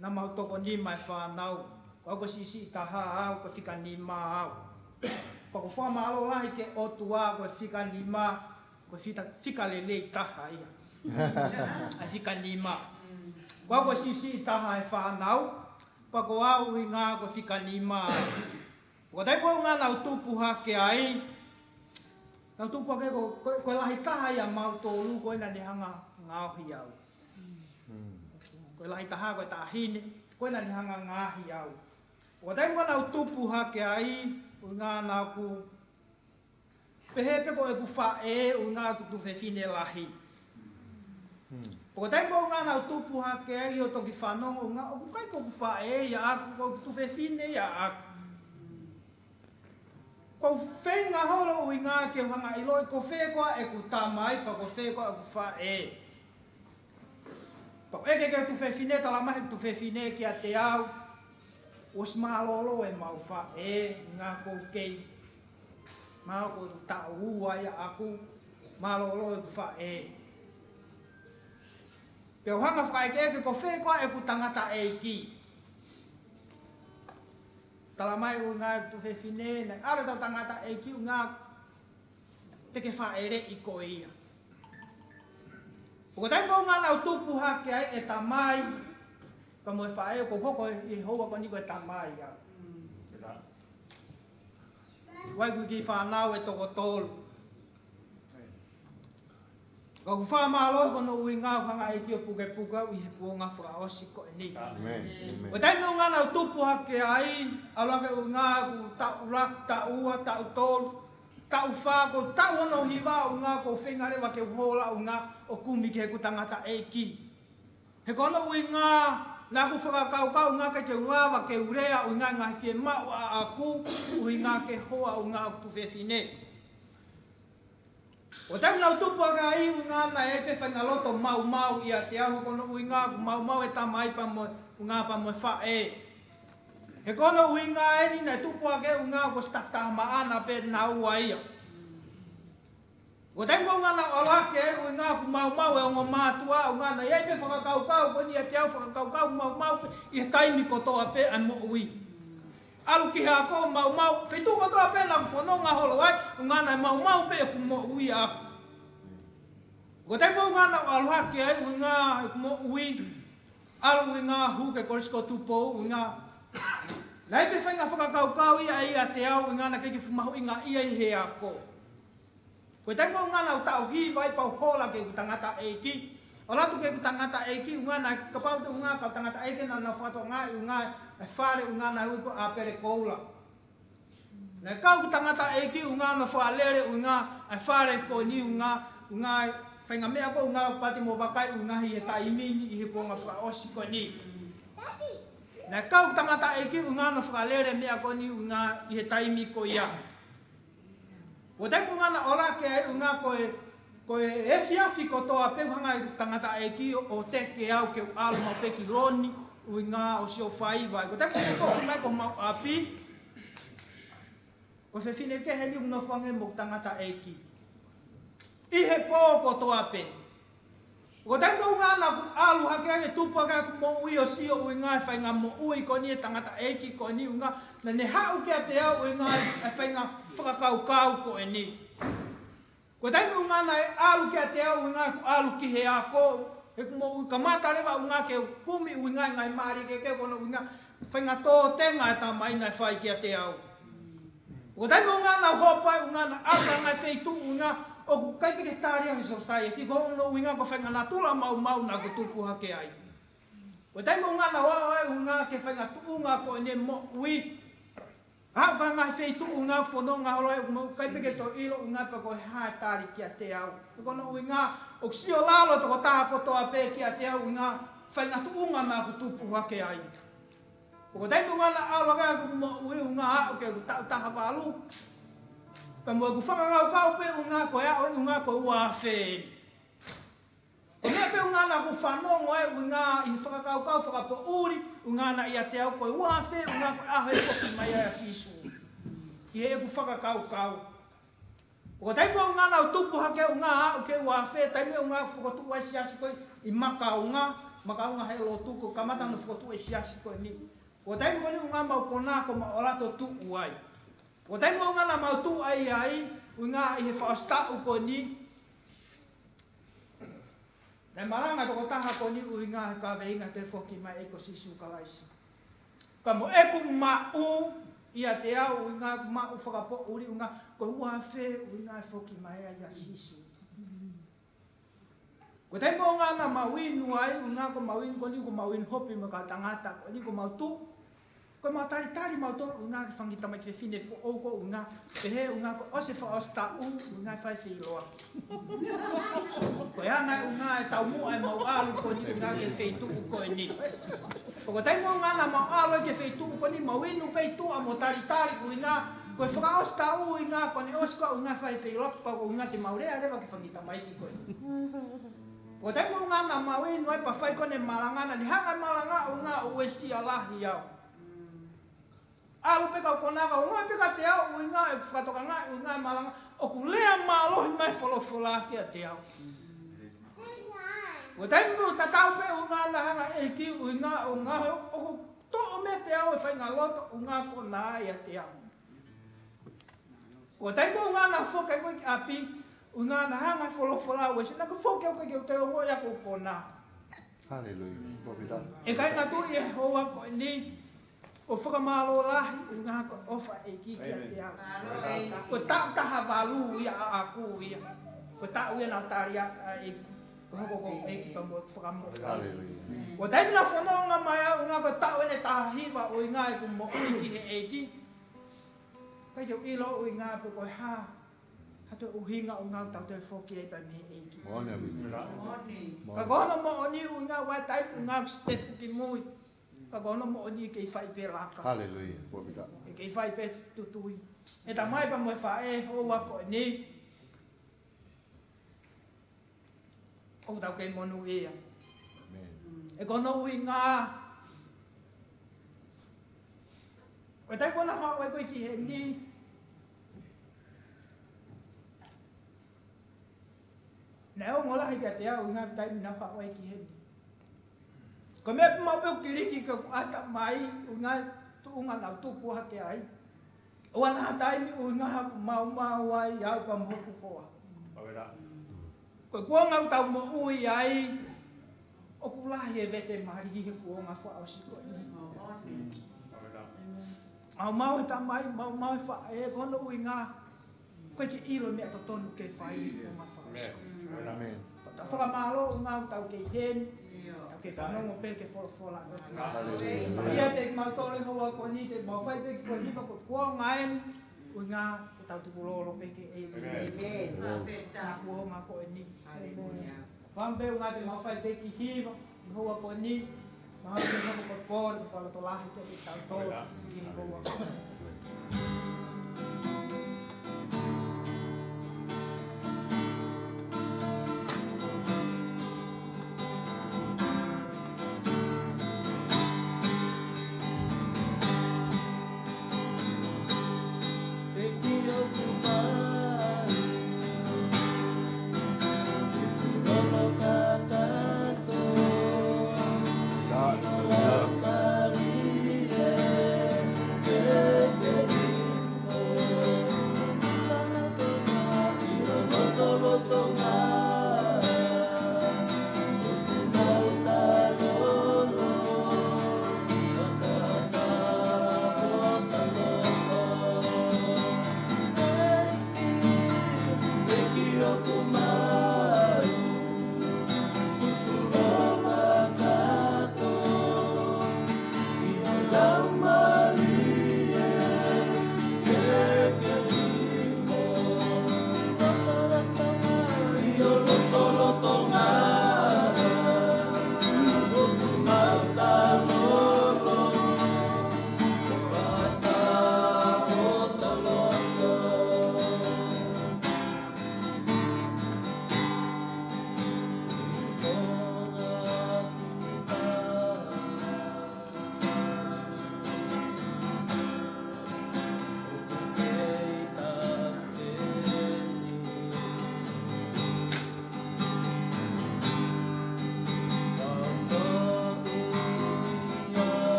naʻa mau toko nima e fānau. Ko au ko e siʻisiʻi taha au, ko e fika nima au. Pea ʻoku ou fakamālō lahi ki he ʻOtua ko e fika nima, ko e fita-, fika lelei taha ia. ʻA e fika nima. Ko au ko e siʻisiʻi taha e fānau, pea ko au ʻuhinga ko e fika nima au. Ko e taimi ko ē ʻuhinga naʻá ku tupu hake ai, naʻá ku tupu hake ko, ko, ko e lahi taha ia ʻamautolu ko ē naʻá ne hanga ngaohi au. Hmm. Ko e lahi taha ko e taʻahine, ko ē naʻá ne hanga ngaohi au. Ko e taimi ko ē naʻá ku tupu hake ai, ʻuhinga naʻá ku pehē pē ko ʻeku faʻē, ʻuhinga ʻoku tuofefine lahi. Hmm. Ko e taimi ko ē ʻuhinga naʻá ku tupu hake ai ʻo toki fanongo, ʻuhinga ʻoku ʻikai ko ʻeku faʻē ia ʻaʻaku, ko ʻeku tuofefine ia ʻaʻaku. ʻOku ou feinga holo ʻuhinga ke u hanga ʻiloʻi ko fē koā ʻeku tamai, pea ko fē koā ʻeku faʻē. Pea ʻeke ki he tuofefine, talamai ʻe he tuofefine kiate au, ʻosi mālōlō ʻemau faʻē, ʻuhinga ʻoku ou kei, mahalo ko e taʻu ua ia ʻaʻaku, mālōlō ʻeku faʻē. Pea u hanga ʻo fakaʻekeʻeke ko fē koā ʻeku tangataʻeiki. Talamai ʻuhinga ʻe he tuofefine, naʻe ʻalu ʻetau tangataʻeiki ʻuhinga te ke fāʻeleʻi koe ia. Ko e taimi ko ē ʻuhinga naʻá ku tupu hake ai e tamai, pea mo e faʻē, ʻoku ou hoko ʻi he houa ko eni ko e tamai au. Ko au ʻoku ou kiʻi fānau ʻe toko tolu. Ka ʻoku ou fakamālō ko hono ʻuhinga ʻoku hanga ʻe he ʻEiki ʻo pukepuke au ʻi he kuonga fakaʻosi ko eni. ʻĒmeni. ʻĒmeni. Ko e taimi ʻuhinga naʻá ku tupu hake ai, ʻalu hake ʻuhinga ʻeku taʻu la-, taʻu ua, taʻu tolu, taʻu fā, ko e taʻu hono hiva ʻuhinga ʻoku ou feinga leva ke u hola ʻuhinga ʻo kumi ki heʻeku tangataʻeiki. He ko hono ʻuhinga naʻá ku fakakaukau ʻuhinga ʻikai ke u lava ke u lea ʻuhinga e ngaahi fiemaʻu ʻaʻaku, ʻuhinga ki he hoa ʻuhinga ʻoku tuofefine. Ko e taimi naʻá ku tupu hake ai ʻuhinga naʻe ʻi ai pē faʻahinga loto maumau ʻiate au, he ko hono ʻuhinga ʻoku maumau e tamai pea mo, ʻuhinga pea mo e faʻē. He ko hono ʻuhinga eni naʻe tupu hake ʻuhinga ko e siʻi takitaha maʻana pē naua ia. Ko e taimi ko ē ʻuhinga naʻá ku ʻalu hake ʻuhinga ʻoku maumau e ongo mātuʻa, ʻuhinga naʻe ʻi ai pē fakakaukau ko eni ʻiate au, fakakaukau maumau pē ʻi he taimi kotoa pē ʻa e moʻui. ʻAlu ki he ako maumau, feituʻu kotoa pē naʻá ku fononga holo ai, ʻuhinga naʻe maumau pē ʻeku moʻui ʻaʻaku. Ko e taimi ʻoku ʻalu hake ai ʻuhinga ʻeku moʻui, ʻalu ʻuhinga hū ki he Kolisi ko Tupou ʻuhinga. Naʻe ʻi ai e faʻahinga fakakaukau ia ʻiate au ʻuhinga naʻe ʻikai ke fuʻu mahuʻinga ia ʻi he ako. Ko e taimi ʻoku ʻalu ai ʻo tauhi vai pau hola ki heʻeku tangataʻeiki. ʻAlu atu ki heʻeku tangataʻeiki ʻuhinga naʻe kapau te ʻuhinga kau tangataʻeiki naʻa nau fakatokangaʻi ʻuhinga e fale ʻuhinga naʻe ui ko ʻApele Koula. Naʻe kau ʻeku tangataʻeiki ʻuhinga ʻo fakalele ʻuhinga e fale ko eni ʻuhinga, ʻuhinga e faʻahinga meʻa ko ē ʻuhinga pati mo vakai ʻuhinga ʻi he taimi ni ʻi he kuonga fakaʻosi ko eni. Naʻe kau ʻeku tangataʻeiki ʻuhinga ʻo fakalele meʻa ko eni ʻuhinga ʻi he taimi ko ia. Ko e taimi ʻuhinga naʻa ku ʻalu hake ai ʻuhinga ko e, ko e efiafi kotoa pē ʻoku hanga ʻe he tangataʻeiki ʻo, ʻo teke au ke u ʻalu maʻu pē ki Loni ʻuhinga ʻo sio faiva. Ko e taimi ko ē naʻe foki mai ki homau ʻapi, ko e fefine kehe eni ʻoku nofo ange mo e tangataʻeiki ʻi he pō kotoa pē. Ko e taimi ʻoku ʻalu ai ʻo tupu hake ai e tupu hake ʻeku moʻui ʻo sio ʻuhinga e faʻahinga moʻui ko eni e tangataʻeiki ko eni ʻuhinga naʻa ne haʻu kiate au ʻuhinga e faʻahinga fakakaukau ko eni. Ko e taimi ʻoku ʻalu kiate au ʻuhinga ʻeku ʻalu ki he ako, ʻeku moʻui kamata leva ʻuhinga ke kumi ʻuhinga e ngaahi mali ke ke kono ʻuhinga faʻahinga tōtenga e tamai naʻe fai kiate au. Ko e taimi ʻoku ʻalu ai ʻo hopo ai ʻuhinga naʻa ʻalu ki he ngaahi feituʻu ʻuhinga ʻoku ʻikai pē ke tali au he society, ko hono ʻuhinga ko e faʻahinga natula maumau naʻa ku tupu hake ai. Ko e taimi ʻoku ʻalu ai ʻo aʻu ai ʻuhinga ki he faʻahinga tuʻunga ko eni e moʻui. Aʻu ki he ngaahi feituʻu ʻuhinga fononga holo ai ʻoku ʻikai pē ke toe ʻilo ʻuhinga pe ko e hā e tali kiate au. Ko hono ʻuhinga ʻoku sio lalo e tokotaha kotoa pē kiate au ʻuhinga faʻahinga tuʻunga naʻa ku tupu hake ai. Ko e taimi ʻoku ʻalu ai ʻeku moʻui ʻuhinga aʻu ki heʻeku taʻu taha valu. Pea mo ʻeku fakakaukau pē ʻuhinga ko e aʻu eni ʻuhinga ko e ua afe. Ko e meʻa pē ʻuhinga naʻa ku fanongo ai ʻuhinga ʻi he fakakaukau fakapoʻuli ʻuhinga naʻe ʻiate au ko e ua afe ʻuhinga ko e ʻaho e foki mai ai ʻa Sīsū. Ki heʻeku fakakaukau. Ko e taimi ʻoku ʻalu ai ʻo tupu hake ʻuhinga aʻu ki he ua afe, taimi ʻoku fokotuʻu ai e siasi ko ē ʻi Makaunga, Makaunga he lotu ko e kamata hono fokotuʻu e siasi ko eni. Ko e taimi ko eni ʻuhinga mau konā ko mau ʻalu atu ʻo tuʻu ai. Ko e taimi ʻoku ʻalu ai mau tuʻu ai ai, ʻuhinga ʻi he fakaʻosi taʻu ko eni. Naʻe malanga e tokotaha ko eni ʻuhinga he kaveinga Toe Foki Mai ʻEiki ko Sīsū Kalaisi. Ka mo ʻeku maʻu ʻiate au ʻuhinga maʻu fakapoʻuli ʻuhinga ko e ua afe ʻuhinga e foki mai ai ʻa Sīsū. Ko e taimi ʻoku ʻalu ai ʻo mau inu ai, ʻuhinga ko mau inu ko eni, ko mau inu hopi mo e kau tangata, ko eni ko mau tuʻu. Ko mau talitali mautolu ʻuhinga ki he fanga kiʻi tamaiki fefine foʻou ko ē ʻuhinga, pehē ʻuhinga ko e ʻosi e fakaʻosi taʻu, ʻuhinga e fai e feʻiloaki. Ko ia naʻe ʻuhinga e taumuʻa ʻemau ʻalu ko eni ʻuhinga ki he feituʻu ko eni. Ko e taimi ʻoku ʻalu ai ʻo mau ʻalu ki he feituʻu ko eni, mau inu pē ʻi tuʻa mo talitali ʻuhinga, ko e fakaʻosi taʻu ʻuhinga, ko ʻene ʻosi ko ē ʻuhinga e fai e feʻiloaki pea ko e ʻuhinga ke mau lea leva ki he fanga kiʻi tamaiki ko ē. Ko e taimi ʻoku ʻalu ai ʻo mau inu ai pea fai ko ē ʻene malanga, naʻa ne hanga ʻo malanga ʻuhinga ʻo uesia lahi au. ʻAlu pē kau konā ka ongoʻi pē kiate au ʻuhinga ʻeku fakatokangaʻi ʻuhinga e malanga, ʻoku lea mālohi mai e folofola kiate au. Ko e taimi ʻoku tatau pē ʻuhinga naʻe hanga ʻe he ʻEiki ʻuhinga ʻo ngaohi au, ʻoku toʻo meiate au e faʻahinga loto ʻuhinga konā ʻiate au. Ko e taimi ʻoku ʻalu ai ʻo foki ai ko ē ki ʻapi, ʻuhinga naʻe hanga e folofola ʻo uesia, naʻa ku foki au ki he ʻoku te ongoʻi au ʻoku ou konā. Haleluia. Pōpita. ʻE kāinga, tuʻu ʻi he houa ko eni, ʻoku ou fakamālō lahi ʻuhinga ko e ʻofa ʻa e ʻEiki kiate au. Amen. Ko e taʻu taha valu ia ʻaʻaku ia. Ko e taʻu ia naʻe tali ʻe he ʻEiki, ko e hoko ko e ʻEiki pea mo ʻeku fakamoʻui. Haleluia. Ko e taimi naʻe fononga mai au ʻuhinga ko e taʻu ʻeni ʻe taha hiva ʻuhinga ʻeku moʻui ki he ʻEiki. Pea ʻikai ke u ʻilo ʻuhinga pe ko e hā ha toe ʻuhinga ʻuhinga ʻoku tau toe foki ai pea mei he ʻEiki. Moʻoni, ʻaupito. Moʻoni. Ka ko hono moʻoni ʻuhinga ʻoku ʻi ai e taimi ʻuhinga ʻoku step ki mui. Ka ko hono moʻoni ʻe kei fai pē laka. Haleluia. Pōpita. ʻE kei fai pē tutui. ʻE tamai pea mo e faʻē, houa ko eni ʻoku tau kei monūʻia. Amen. ʻE ko hono ʻuhinga, ko e taimi ko ē naʻa ku haʻu ai ko ē ki heni, naʻe ongo lahi kiate au ʻuhinga e taimi naʻa ku haʻu ai ki heni. Ko e meʻa pē maʻu pē ʻoku kiliki ke u ʻata mai ʻuhinga e tuʻunga naʻa ku tupu hake ai. ʻOua naʻa ha taimi ʻuhinga ʻoku maumau ai au pea mo hoku hoa. Pavera. Ko e kuonga ʻoku tau moʻui ai, ʻoku lahi e vete mali he kuonga fakaʻosi ko eni. Maumau e tamai, maumau e faʻē, ko hono ʻuhinga ko e ke ʻilo e meʻa totonu ke fai he kuonga fakaʻosi. Amen. Ko e fakamālō ʻuhinga ʻoku tau kei heni, tau kei fanongo pē ki he folofola. Hallelujah. ʻIo, te mau tole houa ko eni, te mau fai pē ki he folofola ko e kuonga eni, ʻuhinga ke tau tukulolo pē ki he ʻEiki. Amen. Ko e kuonga ko eni. Hallelujah. Fanga pē ʻuhinga te mau fai pē ki he hiva, ki he houa ko eni, mau ke hoko ko e pole, mo e fakalotolahi kiate kitautolu, ki he houa ko eni. Amen.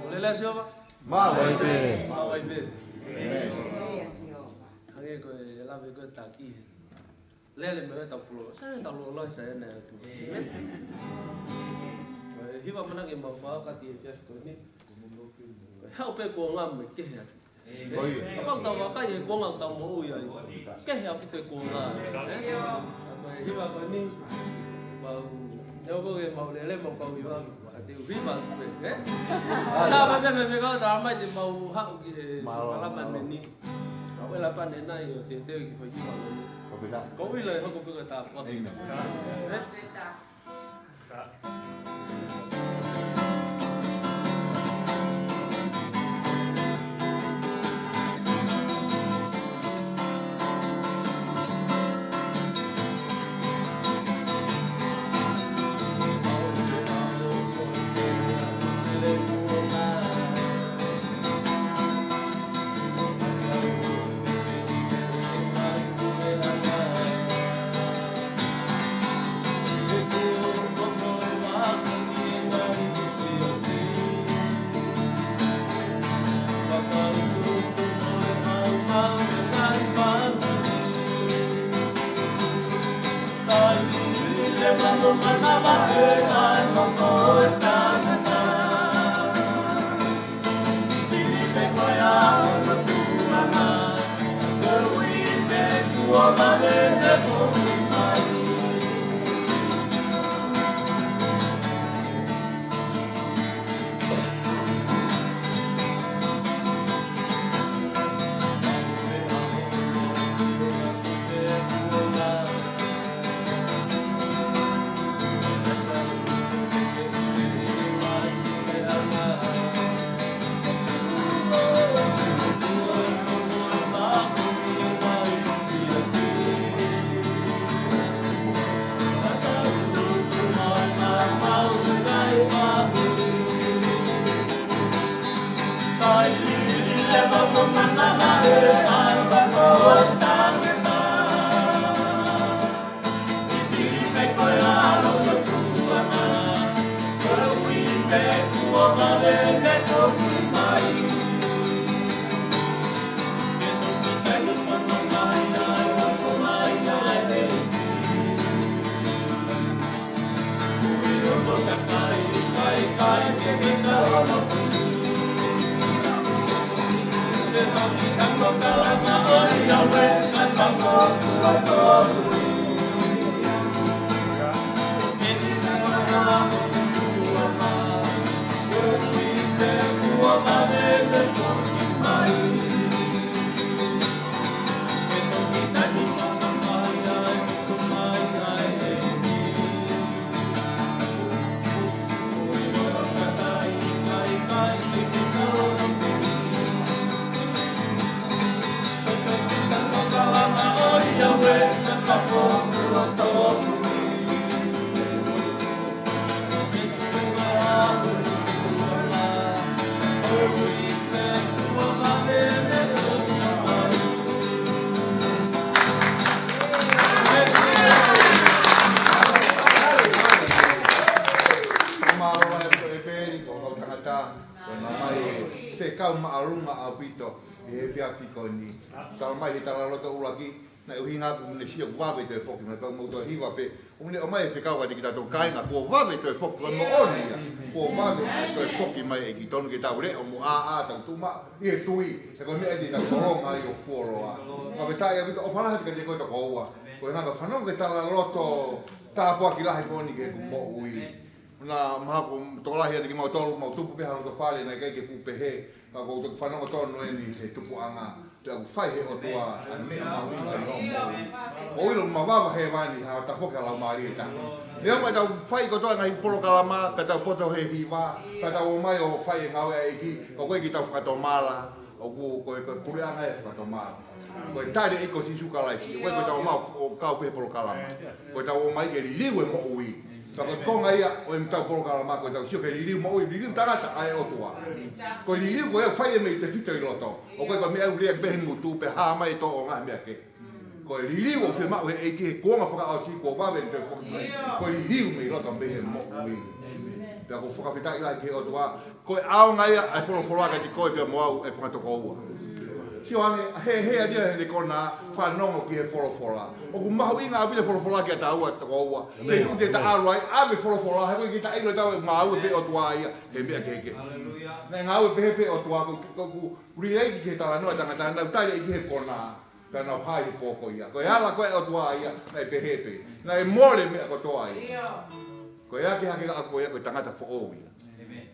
Ko e lelei ʻa Sihova? Maʻu ai pē. Maʻu ai pē. Amen. Hangē ko e lave ko ē taki. Lele mei he tau pulo. Sai tau lolo, sai ʻene atu. Amen. Ko e hiva ʻoku mau fai ʻaki he efiafi ko eni. Ko e haʻu pē kuonga mo e kehe atu. Ko ia. Kapau ʻoku tau vakai he kuonga ʻoku tau moʻui ai, kehe ʻaupito e kuonga, ē? Ka ko e hiva ko eni, mau, neongo ʻoku mau lele, mau kau hiva, ka te u hiva atu pē, ē? Ai. Tā mai, mai, mai, mai, ka tā mai te mau haʻu ki he Mālō, malama mālō. Meni. Kau ʻela pane nai ʻo te, te ki fai hiva ko eni. Ko pita. Ko ʻilo e hoko pē ko e tāpuaki. ʻĒmeni. Ē? Mālō e ko e peli, ko e kau tangata, ko e nā mai e fekau māʻolunga ʻaupito ʻi he efiafi ko eni. Tala mai he talaloto ʻuluaki, naʻe ʻuhinga ʻoku ne sio kuo vave toe foki mai, pea mau toe hiva pē. ʻOku ne ʻomai e fekau kiate kitautolu kāinga, kuo vave toe foki, ko e moʻoni ia. Kuo vave toe foki mai e ʻEiki, tonu ke tau leʻo mo ʻāʻā, tau tuʻu maʻu ʻi he tui, he ko e meʻa ia te tau tolonga ai ʻo fuoloa. Fakafetaʻi ʻaupito, ʻofa lahi atu kiate koe tokoua. Ko e ngaahi fanongo ki he talaloto tāpuaki lahi ko eni ki heʻeku moʻui. Naʻa mahalo ʻoku tokolahi ʻiate kimautolu, mau tupu pē ha loto fale, naʻe ʻikai ke fuʻu pehē, ka ʻoku ou toki fanongo tonu eni he tupuʻanga, pea ʻoku fai he ʻOtua ʻa e meʻa mahuʻinga ʻi hoʻo moʻui. ʻOku ou ʻilo ʻoku mavava hēvani ha tafoki ha laumālie ʻe taha. Neongo ʻetau fai kotoa e ngaahi polokalama, pea tau poto he hiva, pea tau ō mai ʻo fai e ngāue ʻa e ʻEiki, ka ʻoku ʻikai ke tau fakatomala, ʻoku ko e, ko e puleʻanga e fakatomala. Ko e tali ʻa e ʻEiki ko Sīsū Kalaisi, ʻoku ʻikai ko ʻetau ō mai ʻo kau pē he polokalama. Ko ʻetau ō mai ke liliu e moʻui. Ka ko e konga ia ʻo ʻetau polokalama, ko ʻetau sio ke liliu moʻui, liliu tangata ʻa e ʻOtua. Ko e liliu ko ia ʻoku fai ia mei he tefito ʻi loto. ʻOku ʻikai ko e meʻa ʻoku lea pē he ngutu pea hā mai e tōʻonga he meʻa kehe. Ko e liliu ʻoku fiemaʻu he ʻEiki he kuonga fakaʻosi kuo vave ʻene toe foki mai. Ko e liliu mei loto mei he moʻui. Pea ʻoku ou fakafetaʻi lahi ki he ʻOtua. Ko e ʻaonga ia ʻa e folofola kiate koe pea mo au e fanga tokoua. Sio ange, he, he, ʻa ia he ne kona fanongo ki he folofola. ʻOku mahuʻinga ʻaupito e folofola kiate kitaua, tokoua. Amen. Pea ʻoku te taʻalo ai, ʻave folofola, he ko e kita ilo tau e ngāue pē ʻOtua ia, he meʻa kehekehe. Hallelujah. Naʻe ngāue pehē pē ʻOtua ko, ko, ko, relate ki he talanoa tangata, nau tali ai ki he kona, ka nau hā he pō ko ia. Ko e ala ko ē ʻOtua ia, naʻe pehē pē. Naʻe mole meʻa kotoa ia. Ko e hake hake ʻa ko ia, ko e tangata foʻou ia. Amen.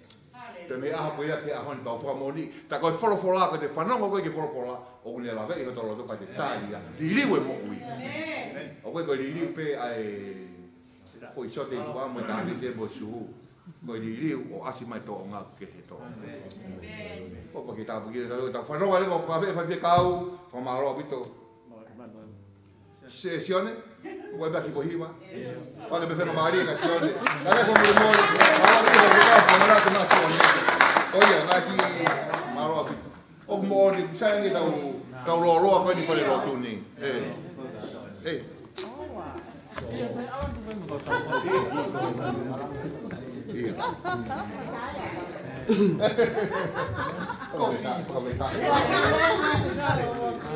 Te me aha ko ia ke ahon pau fakamoʻoni. Tā ko e folofola ko te fanongo ko e ke folofola, ʻoku ne lave ʻi hoto loto ka te tali ia. Liliu e moʻui. Amen. ʻOku ʻikai ko e liliu pē ʻa e foʻi sote i kua mo e tāne te mo sū. Ko e liliu ʻo ʻasi mai tōʻonga ke he tō. Amen. ʻOku ke tāpuekina, tā fanongo le mo fakafe, fakafe kau, fakamālō ʻaupito. Se Sione, ʻoku ʻi ai pē ha kiʻi ko hiva. Pake pē fenga mālie kia Sione. Ka ke ko muli mole. Mālō ʻaupito, mālō ʻaupito, mālō Sione. ʻO ia, ngaahi mālō ʻaupito. ʻOku moʻoni, sai ange tau, tau lōloa ko eni fale lotu ni. ʻE. ʻE. ʻIo.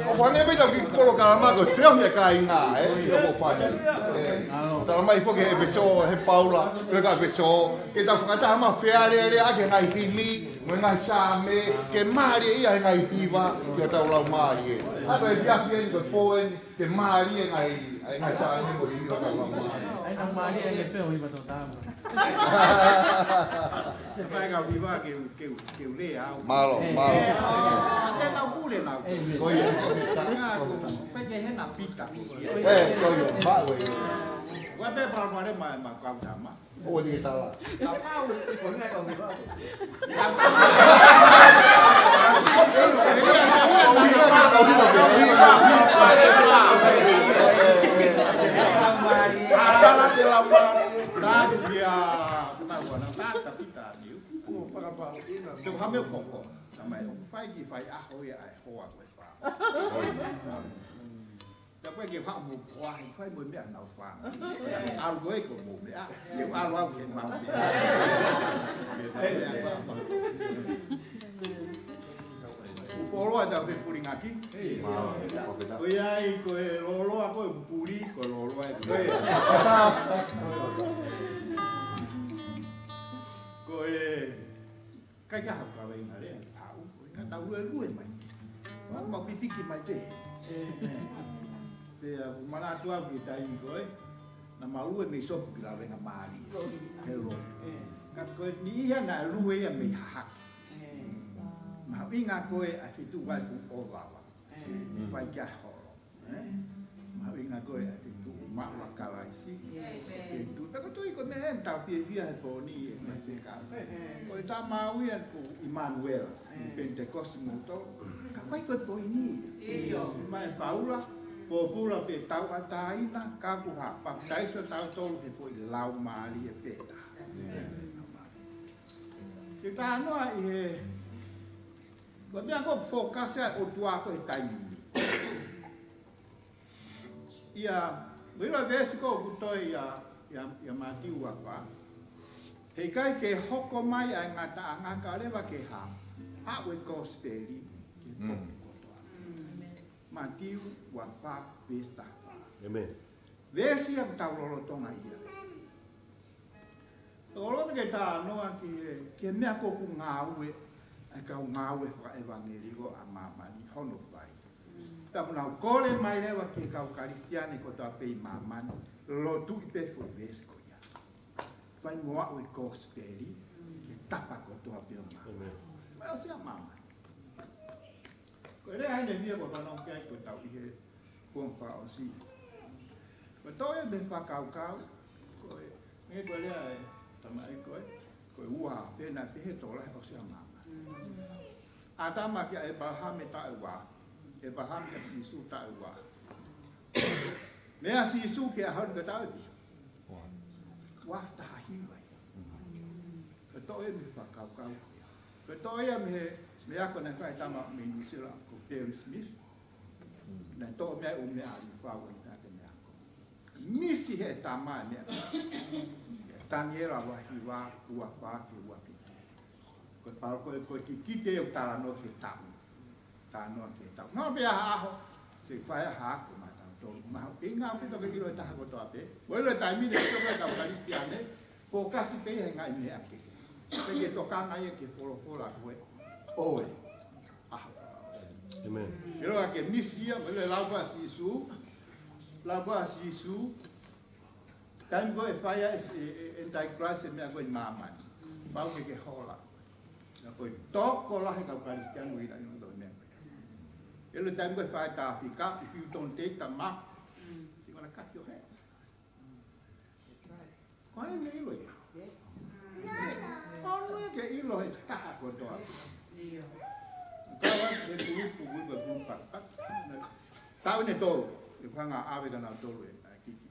ʻOku ʻi ai pē tau kiʻi polokalama ko e feohi ʻa e kāinga, ē? ʻIo, ko fani. Ē, tala mai foki he ʻEfesō, he Paula, pea ko ʻEfesō, ke tau fakataha mai fealēleaʻaki e ngaahi himi, mo e ngaahi saame, ke mālie ia he ngaahi hiva, ki hotau laumālie. ʻA ko e efiafi eni ko e pō eni, ke mālie e ngaahi, ʻa e ngaahi saame mo e hiva ʻo tau laumālie. ʻAi, na mālie e pē ʻo hiva tō tāma. Se pai kau hiva ke u, ke u, ke u lea au. Mālō, mālō. Ē, ē, ē, ē, nau pule nau. Ē, ē. Ko ia. Sanga ko, pe ke hena pita. Ē, ko ia, mālō ē. Ua pe pala pale ma, ma kau tama. ʻO ua ni ke tala. Kapau, ko hena kau hiva. Tala te la ma. Tatu kia, tau ana, tata pita. Niu, ʻo fakapapauʻi na. Te u hame koko. Tamai, ʻoku fai ki fai ʻaho ia ʻa e hoa ko e fā. Ka ko e ke haʻu mo koa, he fai mo e meʻa nau fā. ʻAlu ko e ko mo meʻa, ke ʻalu au ke mau meʻa. Meʻa, meʻa, meʻa, meʻa. Kuo lōloa ta pe puli ngaki. Ko ia ai ko e lōloa ko e puli, ko e lōloa e puli. Ko e Kai ka hau ka wai ngale, hau, ka tau lue lue mai. Mau, mau pipiki mai te. Pea, ʻoku manatu au ki he taimi ko ē, naʻa mau lue mei sopu ki lavengamālie. He lo. Ka ko e niʻihi ia naʻe lue ia mei hahake. Mahuʻinga ko e ʻa e fitu vai ku o vava. Vai kia holo. Ē? Mahuʻinga ko e ʻa e feituʻu maʻu ʻa Kalaisi. Feituʻu. Pea ko e tui ko e meʻa eni tau fiefia he pō ni ʻe mai pē ka. Ko e tama ui ʻa e ko ʻImanuela. Pentekosi moto. Ka ʻoku ʻikai ko e poini. Mai Paula. Pōpula pē tauʻatāina. Ka kuo hā. Papitaiso tautolu he foʻi laumālie pē. Ke talanoa ʻi he Ko e meʻa ko e focus ʻa e ʻOtua ko e taimi ni. ʻIa, mo e veesi ko ē ʻoku toe ʻia, ʻia, ʻia Mātiu ua fā. He ʻikai ke hoko mai ʻa e ngataʻanga kae ʻoua leva ke hā. Haʻu e kosipeli, ke potu kotoa. Mātiu ua fā, veesi taha fā. ʻĒmeni. Veesi ia ʻoku tau lolotonga ʻia. ʻOku ou loto ke talanoa ki he, ki he meʻa ko ē ʻoku ngāue, ʻa e kau ngāue fakaʻevangeliko ʻa māmani hono fai. Pea ʻoku nau kole mai leva ki he kau Kalisitiane kotoa pē ʻi māmani, lotuʻi pē foʻi veesi ko ia. Fai mo aʻu e kosipeli, ke tapa kotoa pē ʻo māmani. ʻĒmeni. Mai ʻosi ʻa māmani. Ko e lea ʻeni ʻe mia ko e fanongo ki ai ko e tau ʻi he kuonga fakaʻosi. Ko e toʻo ia mei he fakakaukau, ko e, ʻe ko e lea ʻe tamaʻi ko e, ko e ua, pea naʻe pehē tokolahi ʻosi ʻa māmani. ʻĀtama kia ʻĒpalahame taʻu ʻe ua, ʻĒpalahame kia Sīsū taʻu ʻe ua. Meia Sīsū ki he ʻaho ni ko e taʻu ʻe fiha. Ua taha hiva ia. Ko e toʻo ia mei he fakakaukau ko ia. Ko e toʻo ia mei he, mei he ako naʻe fai ʻe he tama mei Nuʻu Sila ko Barry Smith. Naʻe toʻo mei ai ʻū meʻa ʻa Lifau ʻi he meʻa ko. Misi he tama e meʻa. Taniela vahe hiva, ua fā ki he ua fitu. Ko e palo ko e, ko e kikite ʻoku talanoa ki he taʻu. talanoa ki he tau. Naʻa pē ʻaho, te fai ʻaho ko mautolu. Mahuʻinga ʻaupito ke ʻilo e taha kotoa pē. Ko e ʻilo e taimi ni ʻoku tau Kalisitiane, fokasi pē ia he ngaahi meʻa kehe. Pea ke tokanga ia ki he folofola ko ē ʻo e ʻaho. ʻĒmeni. ʻIlo ke misi ia, mo e lau ʻa Sīsū, lau ʻa Sīsū, taimi ko ē ʻe fai ai e, e, e Antichrist e meʻa ko ē ʻi māmani. Pau ke ke hola. Naʻa ko e tokolahi kau Kalisitiane ʻi he ʻilo e meʻa ko ē. ʻIlo taimi ko ē ʻe fai e tāfika, if you don't take the mark, you're gonna cut your head. Ko e meʻa ʻilo ia. Ko e meʻa ke ʻilo he taha kotoa. Kau ai he kulupu, kulupu, kulupu, pakipaki. Taʻu ʻe tolu, ʻe fanga ʻave kia nautolu e, ʻa e kiki.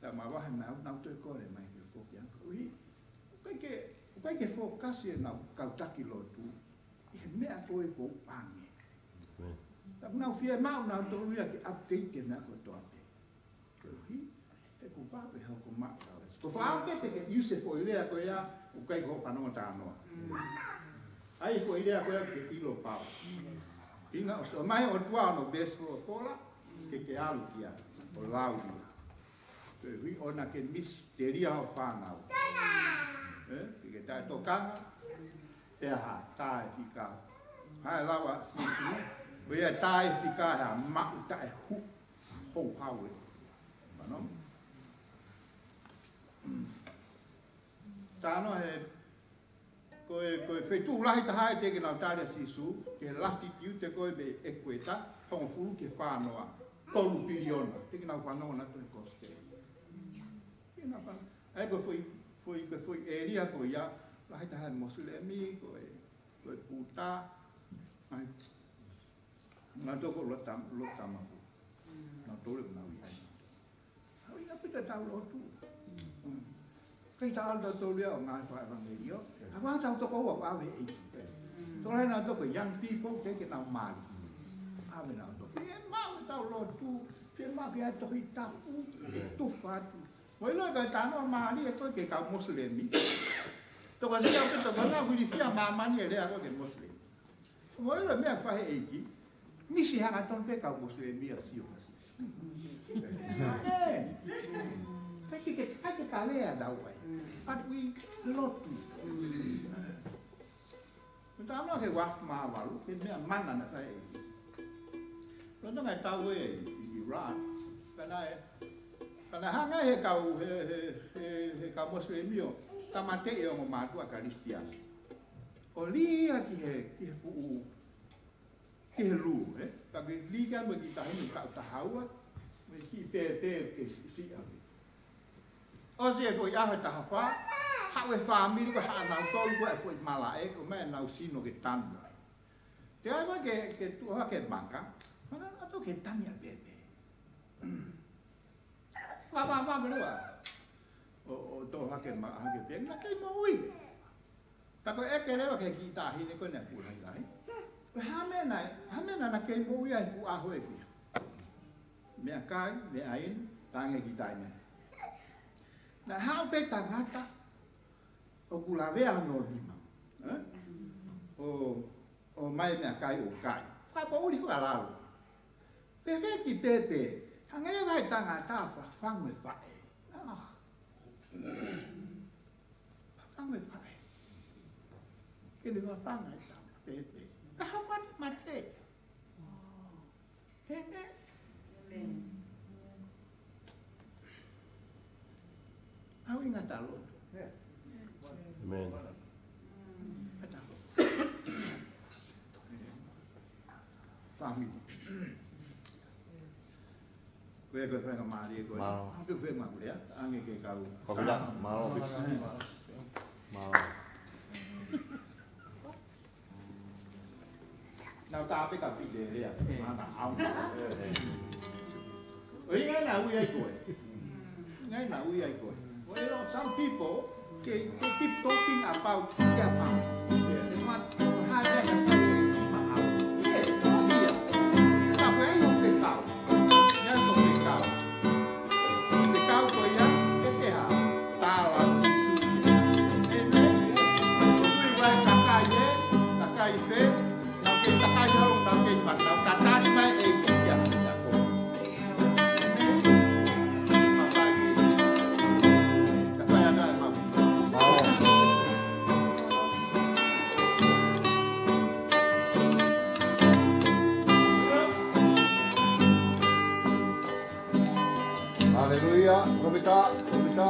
Taʻu mavahe mai au nau toe kole mai ke foki ange. ʻUhi, ʻoku ʻikai ke, ʻoku ʻikai ke fokasi ʻenau kau taki lotu ʻi he meʻa ko ē ʻoku ʻange. Taʻu nau fiemaʻu nautolu ia ke update e meʻa kotoa pē. Koeʻuhi, he kuo pau pē hoko mai. Ko e fakaʻau pē te ke use foʻi lea ko ia, ʻoku ʻikai ko hoʻo fanongo talanoa. ʻAi foʻi lea ko ia ke ʻilo pau. Inga ʻosi ʻomai ʻOtua hono best folofola, ke ke ʻalu ki ai, ʻo lau ia. Koeʻuhi ʻoua ke misitelia hoʻo fānau. ʻE, ke ke taʻetokanga, pea ha, taʻefika. Haʻu e lau ʻa Sīsū, ko ia taʻefika ha maʻu taʻehu. Houhau ē. Mano. Tano he, ko e, ko e feituʻu lahi taha ʻe teʻeki ke nau tali ʻa Sīsū, ki he latitude ko ē mei he ʻekueta, hongofulu ki he fā noa, tolu piliona, teʻeki ke nau fanongo nautolu he kosipeli. Teʻeki ke nau fanongo. ʻA ia ko e foʻi, foʻi, ko e foʻi ʻēlia ko ia, lahi taha e Mosilemi, ko e, ko e Puta, ʻa ia, nautolu ko e lotu tam-, lotu tamaku. Nautolu ʻoku nau ʻi ai. Au ina pita tau lotu. ʻIkai tau lotu tolu ia ʻo ngaahi fakaʻevangelio. ʻA ia tau toko ua ʻave ʻEiki. Tokolahi nautolu ko e young people, teʻeki ke nau mali. ʻAve nautolu. Fiemaʻu ke tau lotu, fiemaʻu ke ʻai Tohi Tapu, tufa atu. Mo ʻilo ko e talanoa mālie ko ē ki he kau Mosilemi. Tokolahi ʻoku tokolahi ʻoku ilifia māmani e lea ko ē ki he Mosilemi. Mo ʻilo e meʻa ʻoku fai he ʻEiki, misi hangatonu pē kau Mosilemi ʻo sio ki he Sīsū. ʻĒ. ʻIkai ke, ʻikai ke kalea tau ai. But we lotu. Ko e talanoa ki he ua afe mā valu, ki he meʻa mana naʻe fai he ʻEiki. Lolotonga e tau ē ʻi Iraq, ka naʻe, ka naʻe hanga he kau, he, he, he, he kau Mosilemi ʻo tāmateʻi e ongo mātuʻa Kalisitiane. ʻO lī ia ki he, ki he fuʻu, ki he lū, ē? Ka ke lī ki ai mo e kiʻi taʻahine taʻu taha ua, mo e kiʻi pēpē ke siʻisiʻi ʻaki. ʻOsi e foʻi ʻaho ʻe taha fā, haʻu e fāmili ko ē haʻanautolu ko ē foʻi malaʻe, ko e meʻa ʻenau sino ke tanu ai. Te ai ko ē ke, ke tuʻu hake maka, mana atu ke tanu ʻa e pēpē. Vā, vā, vā, meʻa lua. ʻO, ʻo tō hake ma-, hake pē, naʻe kei moʻui. Ka ko e ʻeke leva ki he kiʻi taʻahine ko ē naʻe fuʻu lahilahi. Ko e hā e meʻa naʻe, hā e meʻa naʻa na kei moʻui ai he fuʻu ʻaho ʻe fiha. Meʻakai, meʻainu, talaange kiʻi taʻahine. Naʻe haʻu pē tangata, ʻoku lavea hono nima. Ē? ʻO, ʻomai meʻakai ʻo kai. Ka ko uli ko e lalo. Pehē ki pēpē, hangē ia ko e tangata fafangu e faʻē. Ah. Fafangu e faʻē. Ke ne fafanga e tama, pēpē. Ka hā mate, mate. He, he. ʻĒmeni. Au ʻi ngata lotu. ʻĒmeni. Ngata lotu. Fāmili. Ko e, ko e faingamālie ko ē. Mālō. Ko e faingamālie, ʻange ke kau. Ko e pila, mālō. Mālō. Nau tāpe ka pile lea. Mana au. ʻOi, ʻikai naʻa ui ai koe. ʻIkai naʻa ui ai koe. ʻOi, you know, some people, they, they keep talking about their past. They want to have that. Ka ko e ʻai ʻo fekau. ʻAi ʻo fekau. Fekau ko ia, ʻe te hā. Tala Sīsū. ʻĒmeni. Ko e ui vai kakai ē, kakai pē, naʻa ke takai hau na Haleluia, kovita, kovita.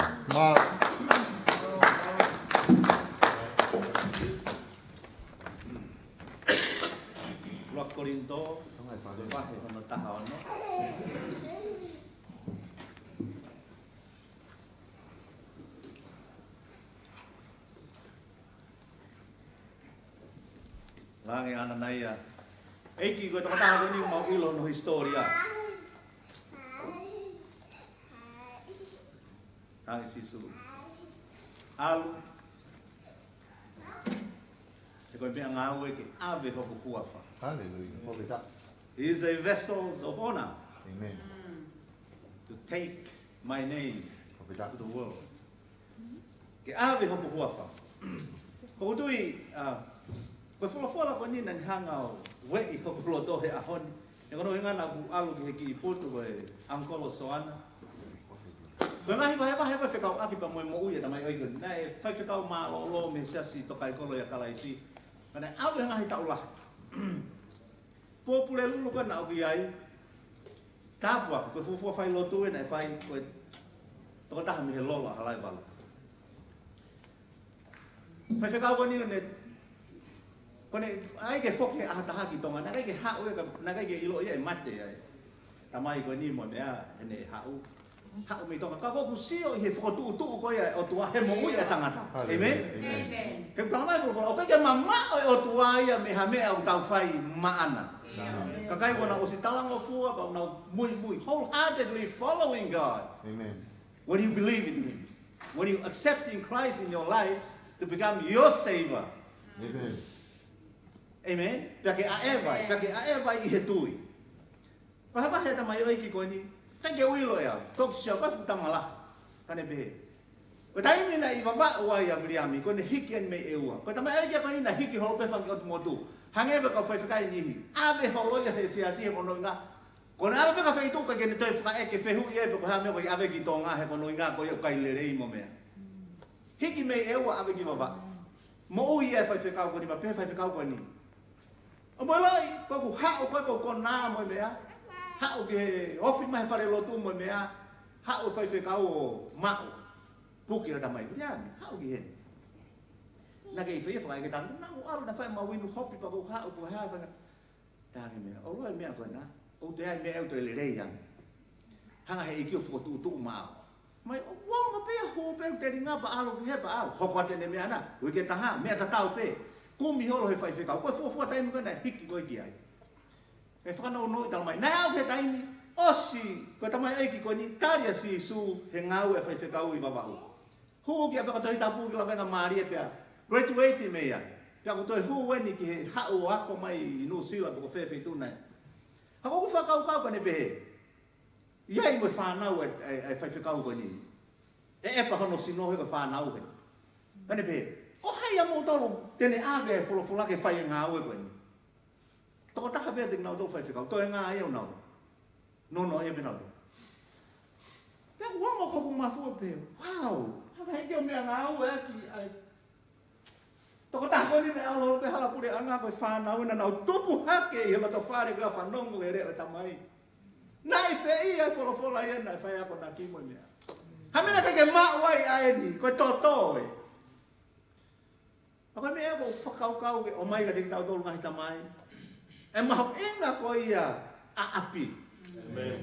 Mālō. Ua Kolinitō, vahe hono taha ono. Langi ʻananaia. ʻEiki, ko e tokotaha ko eni ʻoku mau ʻilo hono hisitōlia. Langi Sīsū. ʻAlu. He ko e meʻangāue ke ʻave hoku huafa. Hallelujah. He is a vessel of honor. Amen. To take my name to the world. Ke ʻave hoku huafa. ʻOku ou tui, ʻa, ko e folofola ko eni naʻa ne hanga ʻo ueʻi hoku loto he ʻaho ni. He ko hono ʻuhinga naʻa ku ʻalu ki he kiʻi putu ko e Uncle Soana. Ko e ngaahi vahevahe ko e fekauʻaki pea mo e moʻui ʻa e tamaioʻeiki ko eni. Naʻe faifekau mālōlō mei he Siasi Tokaikolo ʻia Kalaisi. Ka naʻe ʻave he ngaahi taʻu lahi. Pōpula lulu ko ē naʻa ku ʻi ai. Tāpuaki, ko e fuofua failotu ē naʻe fai, ko e tokotaha mei he Lolo ʻa Halaevalu. Faifekau ko eni ʻo ne, ko ʻene ʻai ke foki he ʻaho ʻe taha ki Tonga, naʻe ʻikai ke haʻu ē ka, naʻe ʻikai ke ʻilo ia ʻe mate ai. Tamai ko eni mo e meʻa, ʻene haʻu. Haʻu mei Tonga, ka ʻoku ou sio ʻi he fokotuʻutuʻu ko ia ʻa e ʻOtua he moʻui ʻa e tangata. Hallelujah. Amen? Amen. He ʻoku talamai ʻe he folofola, ʻoku ʻikai ke mamaʻo e ʻOtua ia mei ha meʻa ʻoku tau fai maʻana. Amen. Kakai kuo nau ʻosi talangofua, kuo nau muimui, wholeheartedly following God. Amen. When you believe in Him, when you accepting Christ in your life to become your Savior. Amen. Amen. Pea ke ʻaʻeva, pea ke ʻaʻeva ʻi he tui. Vahevahe ʻa e tamaioʻeiki ko eni, ʻikai ke u ʻilo ʻe au, toki sio ko e fuʻu tama lahi, ka ne pehē. Ko e taimi naʻe ʻi Vavaʻu ai ʻa Viliami, ko ʻene hiki eni mei ʻEua. Ko e tamaioʻeiki ko eni naʻe hiki holo pē fanga kiʻi ʻotu motu. Hangē ko e kau faifekau ʻe niʻihi. ʻAve holo ia he siasi he ko hono ʻuhinga. Ko ʻene ʻave pē ki ha feituʻu ʻikai ke ne toe fakaʻeke fehuʻi ē pe ko e hā e meʻa ʻoku ʻikai ʻave ki Tonga he ko hono ʻuhinga ko ia ʻoku ʻikai lelei mo e meʻa. Hiki mei ʻEua ʻave ki Vavaʻu. Moʻui ʻa e faifekau ko eni, pea pehē ʻe he faifekau ko eni. ʻOmai loi, ko ʻeku haʻu ko ē ʻoku ou konā mo e meʻa. Haʻu ke ofi mai he falelotu mo e meʻa. Haʻu faifekau ʻo maʻu. Puke ʻo tamai Viliami, haʻu ki heni. Naʻe ʻikai fai ia fakaʻeke tangi, naʻa ku ʻalu naʻe fai ʻemau inu hopi pea ko e haʻu ko e hā e fanga. Tangi meʻa, ʻo loi meʻa ko ena, ʻoku ʻi ai e meʻa ʻoku toe lelei ange. Hanga he ʻEiki ʻo fokotuʻutuʻu maʻau. Mai, ʻoku ongo pē ia, hū pē ʻeku telinga pea ʻalu ki hē pea ʻalu. Hoko atu ʻene meʻa na, uike ʻe taha, meʻa tatau pē. Kumi holo he faifekau, ko e fuofua taimi ko ē naʻe hiki ko ē ki ai. ʻE fakanounou ʻi talamai, naʻe aʻu ki he taimi, ʻosi, ko e tamaioʻeiki ko eni, tali ʻa Sīsū, he ngāue ʻa e faifekau ʻi Vavaʻu. Hū ki ʻapi ko e Tohi Tapu ki Lavengamālie pea graduate mei ai. Pea ʻoku toe hū eni ki he haʻu ʻo ako mai ʻi Nuʻusila pe ko fē feituʻu nai. Ka ko ʻeku fakakaukau ka ne pehē. ʻI ai mo e fānau ʻa e, ʻa e, ʻa e faifekau ko eni. ʻE ʻepa hono sino he ko e fānau he. Ka ne pehē. Ko hai ʻa moutolu te ne ʻave e folofola ke fai e ngāue ko eni. Tokotaha pē ʻiate kinautolu faifekau, toenga ia ʻo nau. Nono ia pē nau. Pea ʻoku ongo ko ʻeku mafu ʻo pehē, wow, hanga he ʻEiki ʻo meʻangāueʻaki ʻa e tokotaha ko eni naʻe ʻalu holo pē hala puleʻanga ko e fānau ena naʻa nau tupu hake ʻi he loto fale ko ia fanongo ki he leʻo ʻo e Tamai. Naʻe fēʻia e folofola ia naʻe fai akonaki mo e meʻa. Ha meʻa naʻe ʻikai ke maʻu ai ʻa eni, ko e toto ē. Ka ko e meʻa ʻoku ou fakakaukau ke ʻomai kiate kitautolu ngaahi tamai. ʻE mahuʻinga ko ia ʻa ʻapi. Amen.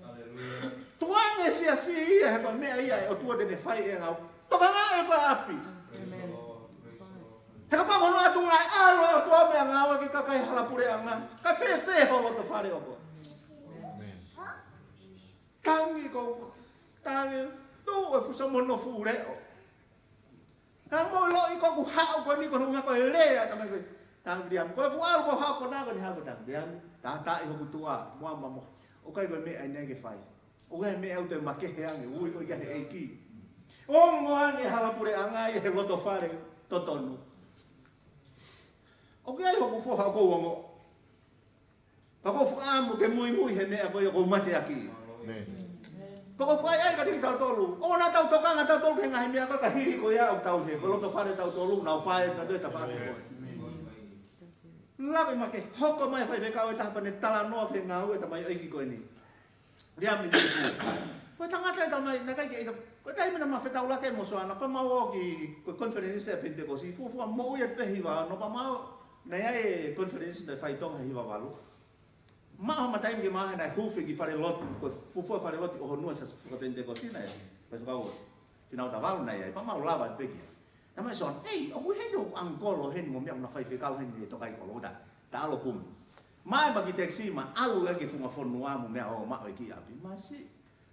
Hallelujah. Tuku ange siasi ia he ko e meʻa ia ʻa e ʻOtua te ne fai ʻe ngau. Tokangaʻi ko ʻapi. Praise the Lord. Praise the Lord. He kapau ko hono ʻatu ngāue ʻa e ʻOtua meʻangāueʻaki kakai hala puleʻanga. Ka fēfē ho loto fale ʻoku. Amen. Tangi ko, tangi, tuʻu e fusa mo hono fuʻu leʻo. Ka mo loʻi ko ʻeku haʻu ko eni ko e ʻuhinga ko e lea ʻa e tamai ko ē. Tangi Viliami. Ko ʻeku ʻalu ko e haʻu ko ena ko eni haʻu ko Tangi Viliami. Tātaaʻi hoku tuʻa, mo ama mo. ʻOku ʻikai ko e meʻa eni ke fai. ʻOku ʻi ai e meʻa ʻoku te makehe ange, ui ko ia he ʻEiki. Ongo ange hala puleʻanga ia he loto fale totonu. ʻOku ʻi ai hoku foha ʻoku ou ongo. Pea ʻoku ou fakaʻamu ke muimui he meʻa ko ia ʻoku ou mateaki. Amen. Pea ʻoku ou fakaʻaiʻai kiate kitautolu. ʻOua naʻa tau tokanga tautolu ki he ngaahi meʻa ko ē ka hili ko ia ʻoku tau he. Ko e loto fale tautolu, nau fai, tautolu e tafaʻaki ko ē. Lave mai ke hoko mai faifekau ʻe taha pea ne talanoa ki he ngāue ʻa e tamaioʻeiki ko eni. Viliami Niku. Ko e tangata ʻe tau mai, naʻe ʻikai ke ʻita, ko e taimi naʻa ma fetaulaki mo Soana, ko mau ō ki, ko e konifelenisi ʻa e Penitekosi, fuofua moʻui ʻa e pē hiva, no pa mau, naʻe ʻi ai e konifelenisi naʻe fai ʻi Tonga he hiva valu. Ma ʻo ma taimi ke ma he naʻe huufi ki fale lotu, ko e fuofua fale lotu ʻo honua sa fuka Penitekosi naʻe, pa so kau, ki nau tavalu naʻe ʻi ai, pa mau lava pē ki ai. Naʻa ma Soana, ei, ʻoku ʻi heni ʻoku ʻangikolo heni mo meʻa ʻoku na faifekau heni he tokai kolo, ta, ta ʻalu kumi. Ma ʻi ai ma ki taxi ma ʻalu ʻo aʻu ki he funga fonua mo meʻa ʻo ma ʻo e ki ʻapi, ma si,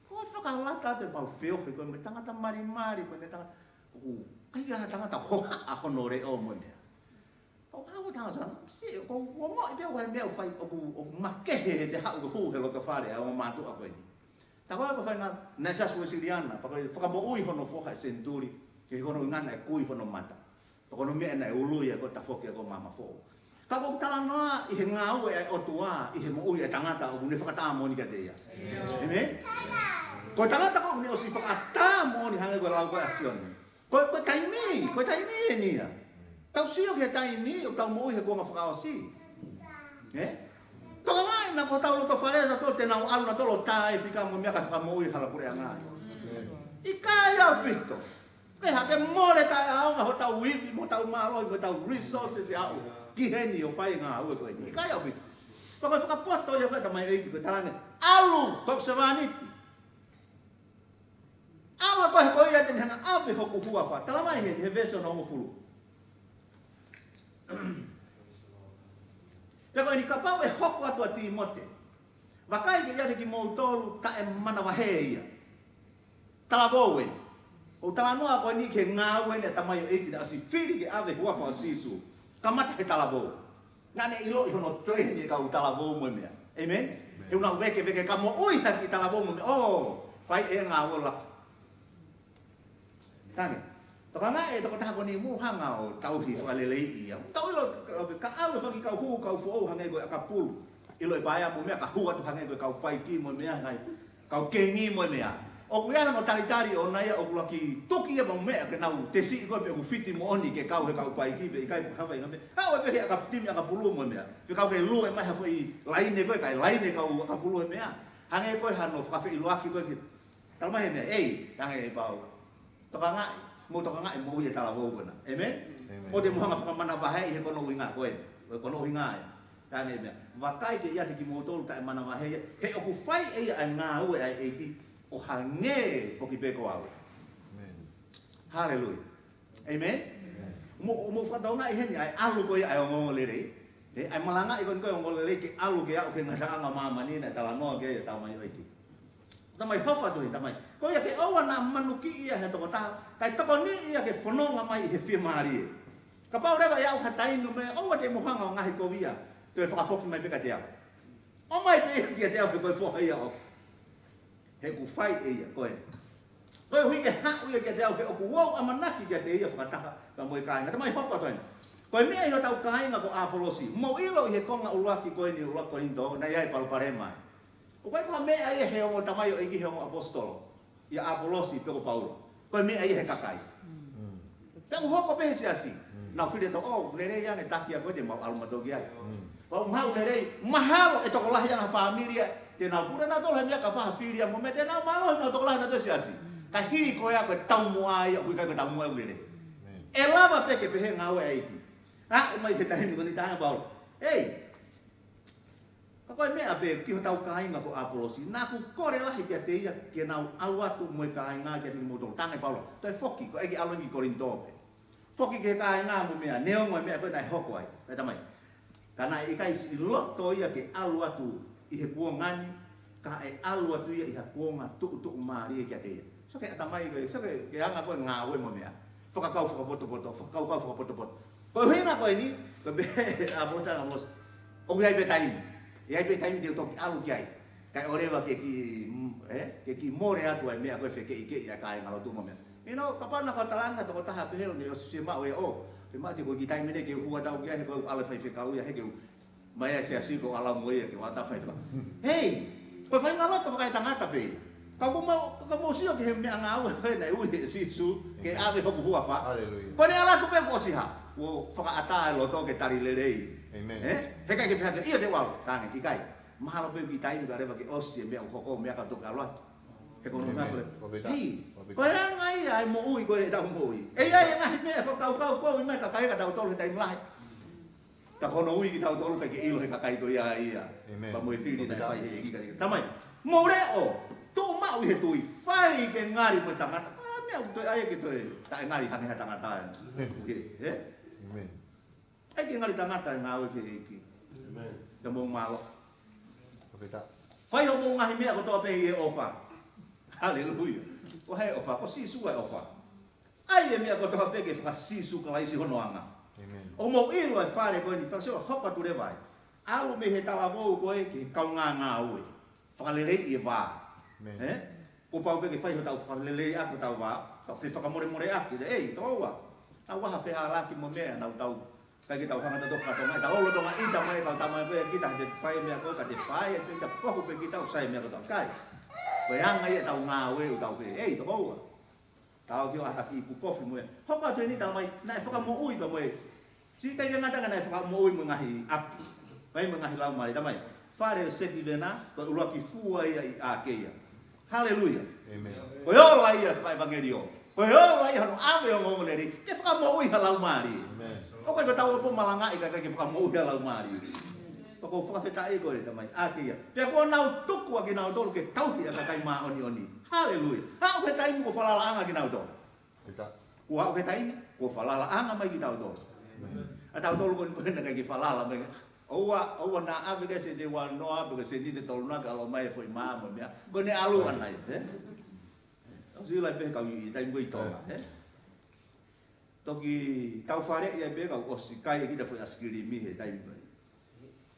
ko e fakalata te mau feohi ko e meʻa tangata malimali, ko e meʻa tangata, ʻoku, ʻikai ha tangata hohaʻa hono leʻo mo meʻa. ʻO ka ʻoku tangata, si, ʻoku, ʻoku ongoʻi pē ʻoku ʻi ai meʻa ʻoku fai, ʻoku, ʻoku makehe he te haʻu ko e hū he loto fale ʻa e ongo mātuʻa ko eni. Ta ko e ko e faʻahinga, naʻe Siasi Uēsiliana, pa ko e fakamoʻui hono foha ʻe senituli, ke ko hono ʻuhinga naʻe kui hono mata. Pa ko hono meʻa naʻe ului ʻa e ko e tafoki ʻa e ko e maama foʻou. Ka ʻoku talanoa ʻi he ngāue ʻa e ʻOtua, ʻi he moʻui ʻa e tangata ʻoku ne fakatāmoʻoni kiate ia. ʻĒmeni? Ko e tangata ko eni ʻoku ne ʻosi fakatāmoʻoni hangē ko e lau ko ē ʻa Sione. Ko, ko e taimi, ko e taimi eni ia. Tau sio ki he taimi, ʻoku tau moʻui he kuonga fakaʻosi. Ē? Toka mai na ko hotau loto fale na to te nau ʻalu na tolo tae fika mo meʻa ka fakamoʻui hala puleʻanga. ʻIkai ʻaupito. Pea ke mole taʻeʻaonga hotau ivi, mo hotau mālohi, mo hotau resources ʻe aʻu ki heni ʻo fai e ngāue ko eni. ʻIkai ʻaupito. Pea ko e fakapoto ia ko e tamai ʻeiki ko e talaange, ʻalu, ko e sevāniti. ʻAlu ko e ko ia te ne hanga ʻave hoku huafa. Tala mai he, he veesi hono hongofulu. Pea ko eni kapau ʻe hoko atu ʻa Tīmote, vakai ke ʻiate kimoutolu taʻemanavahē ia. Talavou eni. ʻOku talanoa ko eni ki he ngāue ʻa e tamai ʻeiki naʻe ʻosi fili ke ʻave huafa ʻo Sīsū. Kamata he talavou. Naʻa ne ʻiloʻi hono training e kau talavou mo e meʻa. ʻĒmeni? ʻĒmeni. He ʻoku nau vekeveke ka moʻui hake talavou mo e meʻa. ʻŌ, fai e ngāue la. Tangi. Tokangaʻi e tokotaha ko eni mou hanga ʻo tauhi fakaleleiʻi ia. Tau ʻilo ka, ka ʻalu e fanga kiʻi kau hū, kau foʻou hangē ko e ʻakapulu. ʻIlo e paea mo e meʻa ka hū atu hangē ko e kau paiki mo e meʻa ngai. Kau kengi mo e meʻa. ʻOku ʻi ai hono talitali ʻoʻona ia ʻoku laki tuki ia mo e meʻa ke nau tesiʻi ko ē pe ʻoku fiti moʻoni ke kau he kau paiki pe ʻikai pe hava ʻi ngā meʻa. Haʻu e pehē ʻakapulu, timi ʻakapulu mo e meʻa. Fekau ke lue mai ha foʻi laine ko ē, kae laine kau ʻakapulu e meʻa. Hangē ko e hano fakafeʻiloaki ko ē ke. Tala mai he meʻa, ei, tangi e pau. Tokangaʻi, mou tokangaʻi moʻui e talavou ko ena. ʻĒmeni? ʻĒmeni. ʻOua te mou hanga fakamanavahē ʻi he ko hono ʻuhinga ko ē. Ko hono ʻuhinga ē. Tangi e meʻa. Vakai ke ʻiate kimoutolu taʻemanavahē ia. He ʻoku fai ʻe ia ʻa e ngāue ʻa e ʻEiki ʻo hangē foki pē ko au. ʻĒmeni. Haleluia. ʻĒmeni? ʻĒmeni. Mou, mou fakatokangaʻi heni ʻa e ʻalu ko ia ʻa e ongoongolelei. Ē, ʻa e malangaʻi ko eni ko e ongoongolelei ke ʻalu ke aʻu ki he ngataʻanga ʻo māmani naʻe talanoa ki ai e tamai ʻeiki. Tamai hoko atu he tamai. Ko ia ke ʻoua naʻa manukiʻi ia he tokotaha, kae tokoniʻi ia ke fononga mai ʻi he fiemālie. Kapau leva ʻe aʻu ha taimi mo e meʻa, ʻoua te mou hanga ʻo ngaohikovia, toe fakafoki mai pē kiate au. ʻOmai pē ia kiate au he ko e foha ia ʻoʻoku. He ʻoku fai ʻe ia, ko e. Koeʻuhi ke haʻu ia kiate au he ʻoku ou ʻamanaki kiate ia fakataha pea mo e kāinga. Tamai hoko atu eni. Ko e meʻa ʻi hotau kāinga ko ʻApolosi. Mou ʻilo ʻi he konga ʻuluaki ko eni ʻuluaki Kolinitō, naʻe ʻi ai e palopalema. ʻOku ʻikai ko ha meʻa ia he ongo tamai ʻeiki he ongo ʻaposetolo. ʻIa ʻApolosi pe ko Paula. Ko e meʻa ia he kakai. Mm. Pea ʻoku hoko pē he siasi. Mm. Nau fili atu ʻo, lelei ange taki ʻa ko ē te mau ʻalu mautolu ki ai. Mm. Pea ʻoku mau lelei, mahalo ʻe tokolahi ange ha fāmili ia. Te nau pule nautolu he meʻa ka fai ha fili ia mo e meʻa te nau mālohi nau tokolahi nautolu he siasi. Mm. Ka hili ko ia ko e taumuʻa ia, ʻoku ʻikai ko e taumuʻa ʻoku lelei. Mm. ʻE lava pē ke pehē ngāue ʻa e ʻEiki. Aʻu mai he taimi ko eni tangi Paula. Ei, ka ko e meʻa pē ki hotau kāinga ko ʻApolosi, naʻa ku kole lahi kiate ia ke nau ʻalu atu mo e kāinga kiate kimoutolu. Tangi Paula, toe foki, ko e ʻEiki ʻalu ki Kolinitō pē. Foki ki he kāinga mo e meʻa, neongo e meʻa ko ē naʻe hoko ai. Pea tamai. Ka naʻe ʻikai siʻi loto ia ke ʻalu atu ʻi he kuonga ni, ka ʻe ʻalu atu ia ʻi ha kuonga tuʻutuʻumālie kiate ia. So ke ʻatamai ko e, so ke, ke anga ko e ngāue mo e meʻa. Fakakau fakapotopoto, fakakaukau fakapotopoto. Ko e ʻuhinga ko eni, ko e pehē ʻa Paula ʻa Paula. ʻOku ʻi ai pē taimi. ʻI ai pē taimi te u toki ʻalu ki ai. Kae ʻoleva ke kiʻi, mm, ē? Ke kiʻi mole atu ʻa e meʻa ko e fekeʻikeʻi ʻa e kāingalotu mo e meʻa. You know, kapau naʻa ku talaange tokotaha pehē ʻo ne ʻosi fiemaʻu ē ʻo. Fiemaʻu te ko e kiʻi taimi ni ke u hū atu au ki ai he ko e ʻalu e faifekau ia he ke u mai ai siasi ko ʻalu mo ia ke u ʻatā faifekau. Hei, ko e faingaloto fakaetangata pē. Ka ko mau, ka mau sio ki he meʻangāue ko ē naʻe ui ʻe Sīsū ke ʻave hoku huafa. Haleluia. Ko ʻene ʻalu atu pē kuo ʻosi hā. Kuo fakaʻatā e loto ke tali lelei. ʻĒmeni. Ē? He ʻikai ke pehē atu, ʻio te u ʻalu, tangi ki kai. Mahalo pē kiʻi taimi ka leva ke ʻosi e meʻa ʻoku hoko, meʻa ka toki ʻalu atu. He ko hono ʻuhinga ko e, hei, ko e anga ia ʻa e moʻui ko ē ʻetau moʻui. ʻE ʻi ai e ngaahi meʻa ʻe fakakaukau kovi mai e kakai kia tautolu he taimi lahi. Ka ko hono ui kitautolu ʻikai ke ʻilo he kakai ko ia ia. Pea mo e fili naʻe fai he ʻEiki. Tamai, mou leʻo, tuʻu maʻu ʻi he tui, fai ke ngali mo e tangata. ʻA e meʻa ʻoku toe ʻai ke toe taʻengali hangē ha tangata ē. ʻOku ke, ē? ʻAi ke ngali tangata e ngāue ki he ʻEiki. Ka mou mālō. Fai hoʻomou ngaahi meʻa kotoa pē ʻi he ʻofa. Haleluia. Ko hai e ʻofa? Ko Sīsū e ʻofa. ʻAi e meʻa kotoa pē ke faka-Sīsū Kalaisi hono anga. ʻOku mou ʻilo e fale ko eni, pea sio hoko atu leva ai. ʻAlu mei he talavou ko ē ki he kaungā ngāue. Fakaleleiʻi e vā. Ē? Kuo pau pē ke fai hotau fakaleleiʻaki hotau vā, tau fefakamolemoleʻaki, ʻei, tokoua. Naʻa ʻoku ʻi ai ha fehālaaki mo e meʻa, naʻa tau, ʻikai ke tau hanga ʻo tau fakatonga, ʻi he lolotonga ʻita mai, kau tama ko ē kita te fai e meʻa ko ē, ka te fai, ʻe te ita kohu pē kita ʻoku sai e meʻa kotoa. ʻIkai. Ko e anga ia ʻetau ngāue ʻoku tau fai, ʻei, tokoua. Tau ki o ata ki kukofi mo e. Hoko atu eni tau mai, naʻe fakamoʻui ka mo e. Siʻi ʻikai ke ngata ka naʻe fakamoʻui mo e ngaahi ʻapi. Mai mo e ngaahi laumālie tamai. Fale ʻo Setivena, ko e ʻuluaki fua ia ʻi ʻĀkeia. Haleluia. Ko e ola ia fakaʻevangeliō. Ko e ola ia hono ʻave ʻo e ongoongolelei. Ke fakamoʻui ha laumālie. ʻOku ʻikai ko tau ʻopo malangaʻi ka ʻikai ke fakamoʻui ha laumālie. Pea ʻoku ou fakafetaʻi ko e tamai ʻĀkeia. Pea kuo nau tuku ʻa kinautolu ke tauhi ʻa e kakai māʻoniʻoni. Haleluia. Aʻu ki he taimi kuo falalaʻanga kinautolu. Kuo aʻu ki he taimi, kuo falalaʻanga mai kitautolu. ʻA tautolu ko eni ko ena ʻikai ke falala mai. ʻOua, ʻoua naʻa ʻave ke se te ua noa, pe ke se ni te tolu noa, ka ʻalu mai e foʻi mā mo e meʻa. Ko ʻene ʻalu ʻana ia, ē? ʻOsi ʻilo ai pē kau ʻi taimi ko ē ʻi Tonga, ē? Toki tau faleʻi ai pē kau ʻosi kai e kita foʻi ʻaisikilimi he taimi ko ē.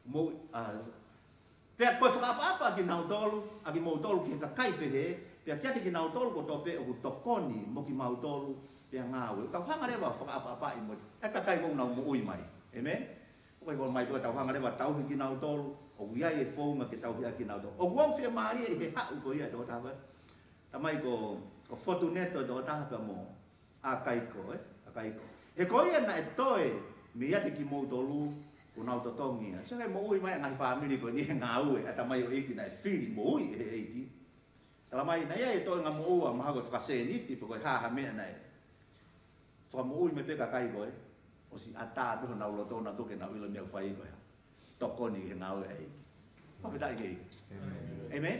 Mou, ʻa, pea ko e fakaʻapaʻapa ʻa kinautolu, ʻa kimoutolu ki he kakai pehē, pea kiate kinautolu kotoa pē ʻoku tokoni mo kimautolu, pea ngāue. Tau hanga leva ʻo fakaʻapaʻapaʻi mo e kakai ʻoku nau moʻui mai. ʻĒmeni? ʻOku ʻikai ko mai pē tau hanga leva ʻo tauhi kinautolu, ʻoku ʻi ai e founga ke tauhi ʻaki kinautolu. ʻOku ou fiemālie ʻi he haʻu ko ia ʻo e tokotaha ko ē. Tamai ko, ko Fotuneto ʻo e tokotaha pea mo ʻAkaiko, ē? ʻAkaiko. He ko ia naʻe toe meiate kimoutolu, kuo nau totongi ia. Sio ki he moʻui mai ʻa e ngaahi fāmili ko eni he ngāue, ʻa e tamaioʻeiki naʻe fili moʻui ʻe he ʻEiki. Talamai naʻe ʻi ai e toenga moʻua, mahalo ko e fakasēniti, pe ko e hā ha meʻa naʻe fakamoʻui mai pē kakai ko ē, ʻosi ʻatā pē honau loto naʻa tuku ke nau ʻilo e meʻa ʻoku fai ko ē. Tokoni ki he ngāue ʻa e ʻEiki. Fakafetaʻi ki he ʻEiki. ʻĒmeni.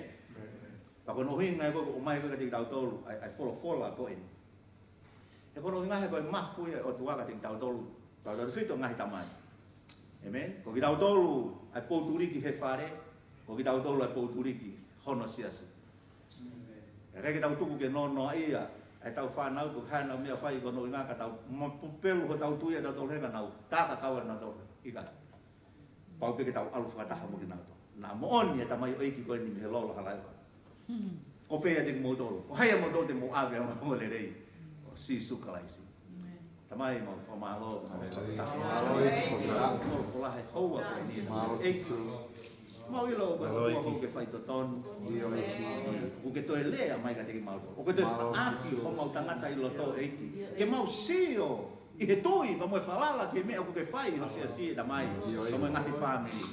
Pea ko hono ʻuhinga ia ko ē ʻoku ʻomai ko ē kiate kitautolu, ʻa e, ʻa e folofola ko eni. He ko hono ʻuhinga he ko e mafu ia ʻa e ʻOtua kiate kitautolu, tautautefito ngaahi tamai. ʻĒmeni. Ko kitautolu ʻa e poutuliki he fale, ko kitautolu ʻa e poutuliki hono siasi. ʻE ʻikai ke tau tuku ke nonoaʻia ʻetau fānau, ko e hā ʻenau meʻa ʻoku fai, ko hono ʻuhinga ka tau mapupelu hotau tui ʻatautolu he ka nau tākakau ʻanautolu. ʻIkai. Pau pē ke tau ʻalu fakataha mo kinautolu. Naʻa moʻoni e tamaioʻeiki ko eni mei he lolo halaevalu. Ko fē ʻiate kimoutolu? Ko hai ʻia moutolu te mou ʻave ʻa e ongoongolelei? Ko Sīsū Kalaisi. Tamai, mau fakamālō, mau fakataha. Mālō ʻEiki. Mau folofola he houa ko eni. Mālō ʻEiki. Mau ʻilo ko e ʻOtua ʻoku ke faitotonu. ʻIo ʻEiki. ʻOku ke toe lea mai kiate kimautolu. ʻOku ke toe fakaʻaki homau tangata ʻi loto ʻEiki. Ke mau sio ʻi he tui, pea mo e falala ki he meʻa ʻoku ke fai ʻi ho siasi ʻe Tamai. ʻIo ʻEiki. Pea mo e ngaahi fāmili.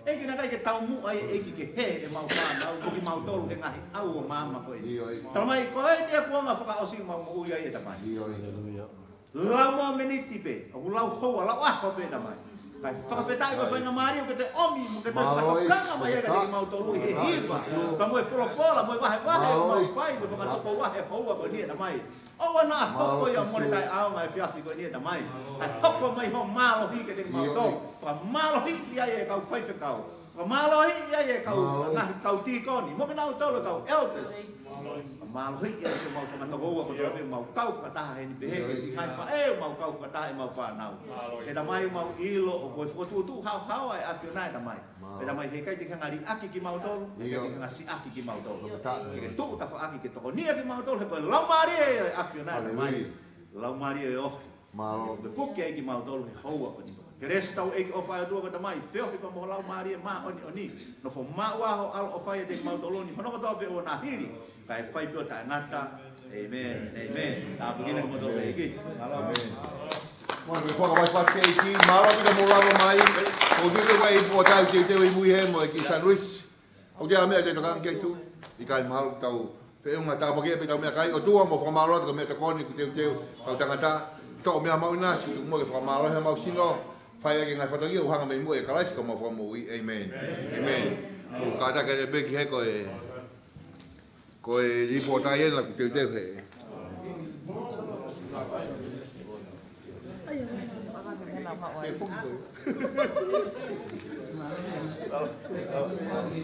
ʻEiki naʻe ʻikai ke taumuʻa ʻa e ʻEiki ke hē ʻemau fānau, ko kimautolu he ngaahi ʻaho ʻo māmani ko eni. ʻIo ʻEiki. Tamai ko e ʻuhinga fakaʻosi ʻemau moʻui ai ʻe Tamai. ʻIo ʻEiki. Lau mo e miniti pē, ʻoku lau houa, lau ʻaho pē Tamai. Kae fakafetaʻi ko e faingamālie ʻoku ke ʻomi, mo ke toe fakatokanga mai ai kiate kimautolu ʻi he hiva, pea mo e folofola, mo e vahevahe, mo e fai, mo e fakatokouaʻi he houa ko eni ʻe Tamai. ʻOua naʻa hoko ia mole taʻeʻaonga he efiafi ko eni ʻe Tamai. Kae hoko mai ho mālohi kiate kimautolu. Fakamālohiʻi ai e kau faifekau. Fakamālohiʻi ai e kau, ngaahi kau tīkoni. Mo kinautolu e kau elders. Fakamālohiʻi ai ʻemau fakatokoua kotoa pē ʻoku mau kau fakataha heni pehē ki he siʻi ngaahi faʻē ʻoku mau kau fakataha ʻemau fānau. ʻE Tamai mau ʻilo ʻoku ke fokotuʻutuʻu haohaoa e ʻAfiona ʻe Tamai. ʻE Tamai he ʻikai te ke hanga ʻo liʻaki kimautolu, he ʻikai te ke hanga ʻo siʻaki kimautolu. Ke ke tuʻu tafaʻaki ke tokonia kimautolu, he ko e Laumālie ʻo e ʻAfiona ʻe Tamai. Laumālie ʻo e ʻofa. Mālō. Ke puke ai kimautolu he houa ko eni. Kelesi ʻa hotau ʻEiki ʻofa ʻa e ʻOtua ko e Tamai, feohi pea mo e Laumālie Māʻoniʻoni. Nofo maʻu ʻa ho ʻAlo ʻofa ʻiate kimautolu ni, hono kotoa pē ʻo na hili, kae fai pē ʻo taʻengata. ʻĒmeni. ʻĒmeni. Tāpuekina kimoutolu ʻe he ʻEiki. Mālō. Mālō, fakavaivai ki he ʻEiki, mālō ʻaupito hoʻomou lava mai. ʻOku ou tui ko e ʻai pō tau teuteu ʻi mui he mo e kiʻi sandwich. ʻOku ʻi ai ha meʻa te tau tokanga ki ai? ʻIkai, mahalo tau Feʻunga tāpuaki pē ʻetau meʻakai, ʻOtua, mau fakamālō atu ko e meʻatokoni kuo teuteu ʻetau tangata. Toʻo meʻa maʻu ʻi he ʻaho ni, tuku muʻa ke fakamālohi homau sino, fai ʻaki e ngaahi fatongia ʻoku hanga mei muʻa ʻia Kalaisi ko homau Fakamoʻui. ʻĒmeni. ʻĒmeni. ʻOku kātaki atu pē ki he ko e, ko e lipooti ʻena kuo teuteu he. Te foki koe.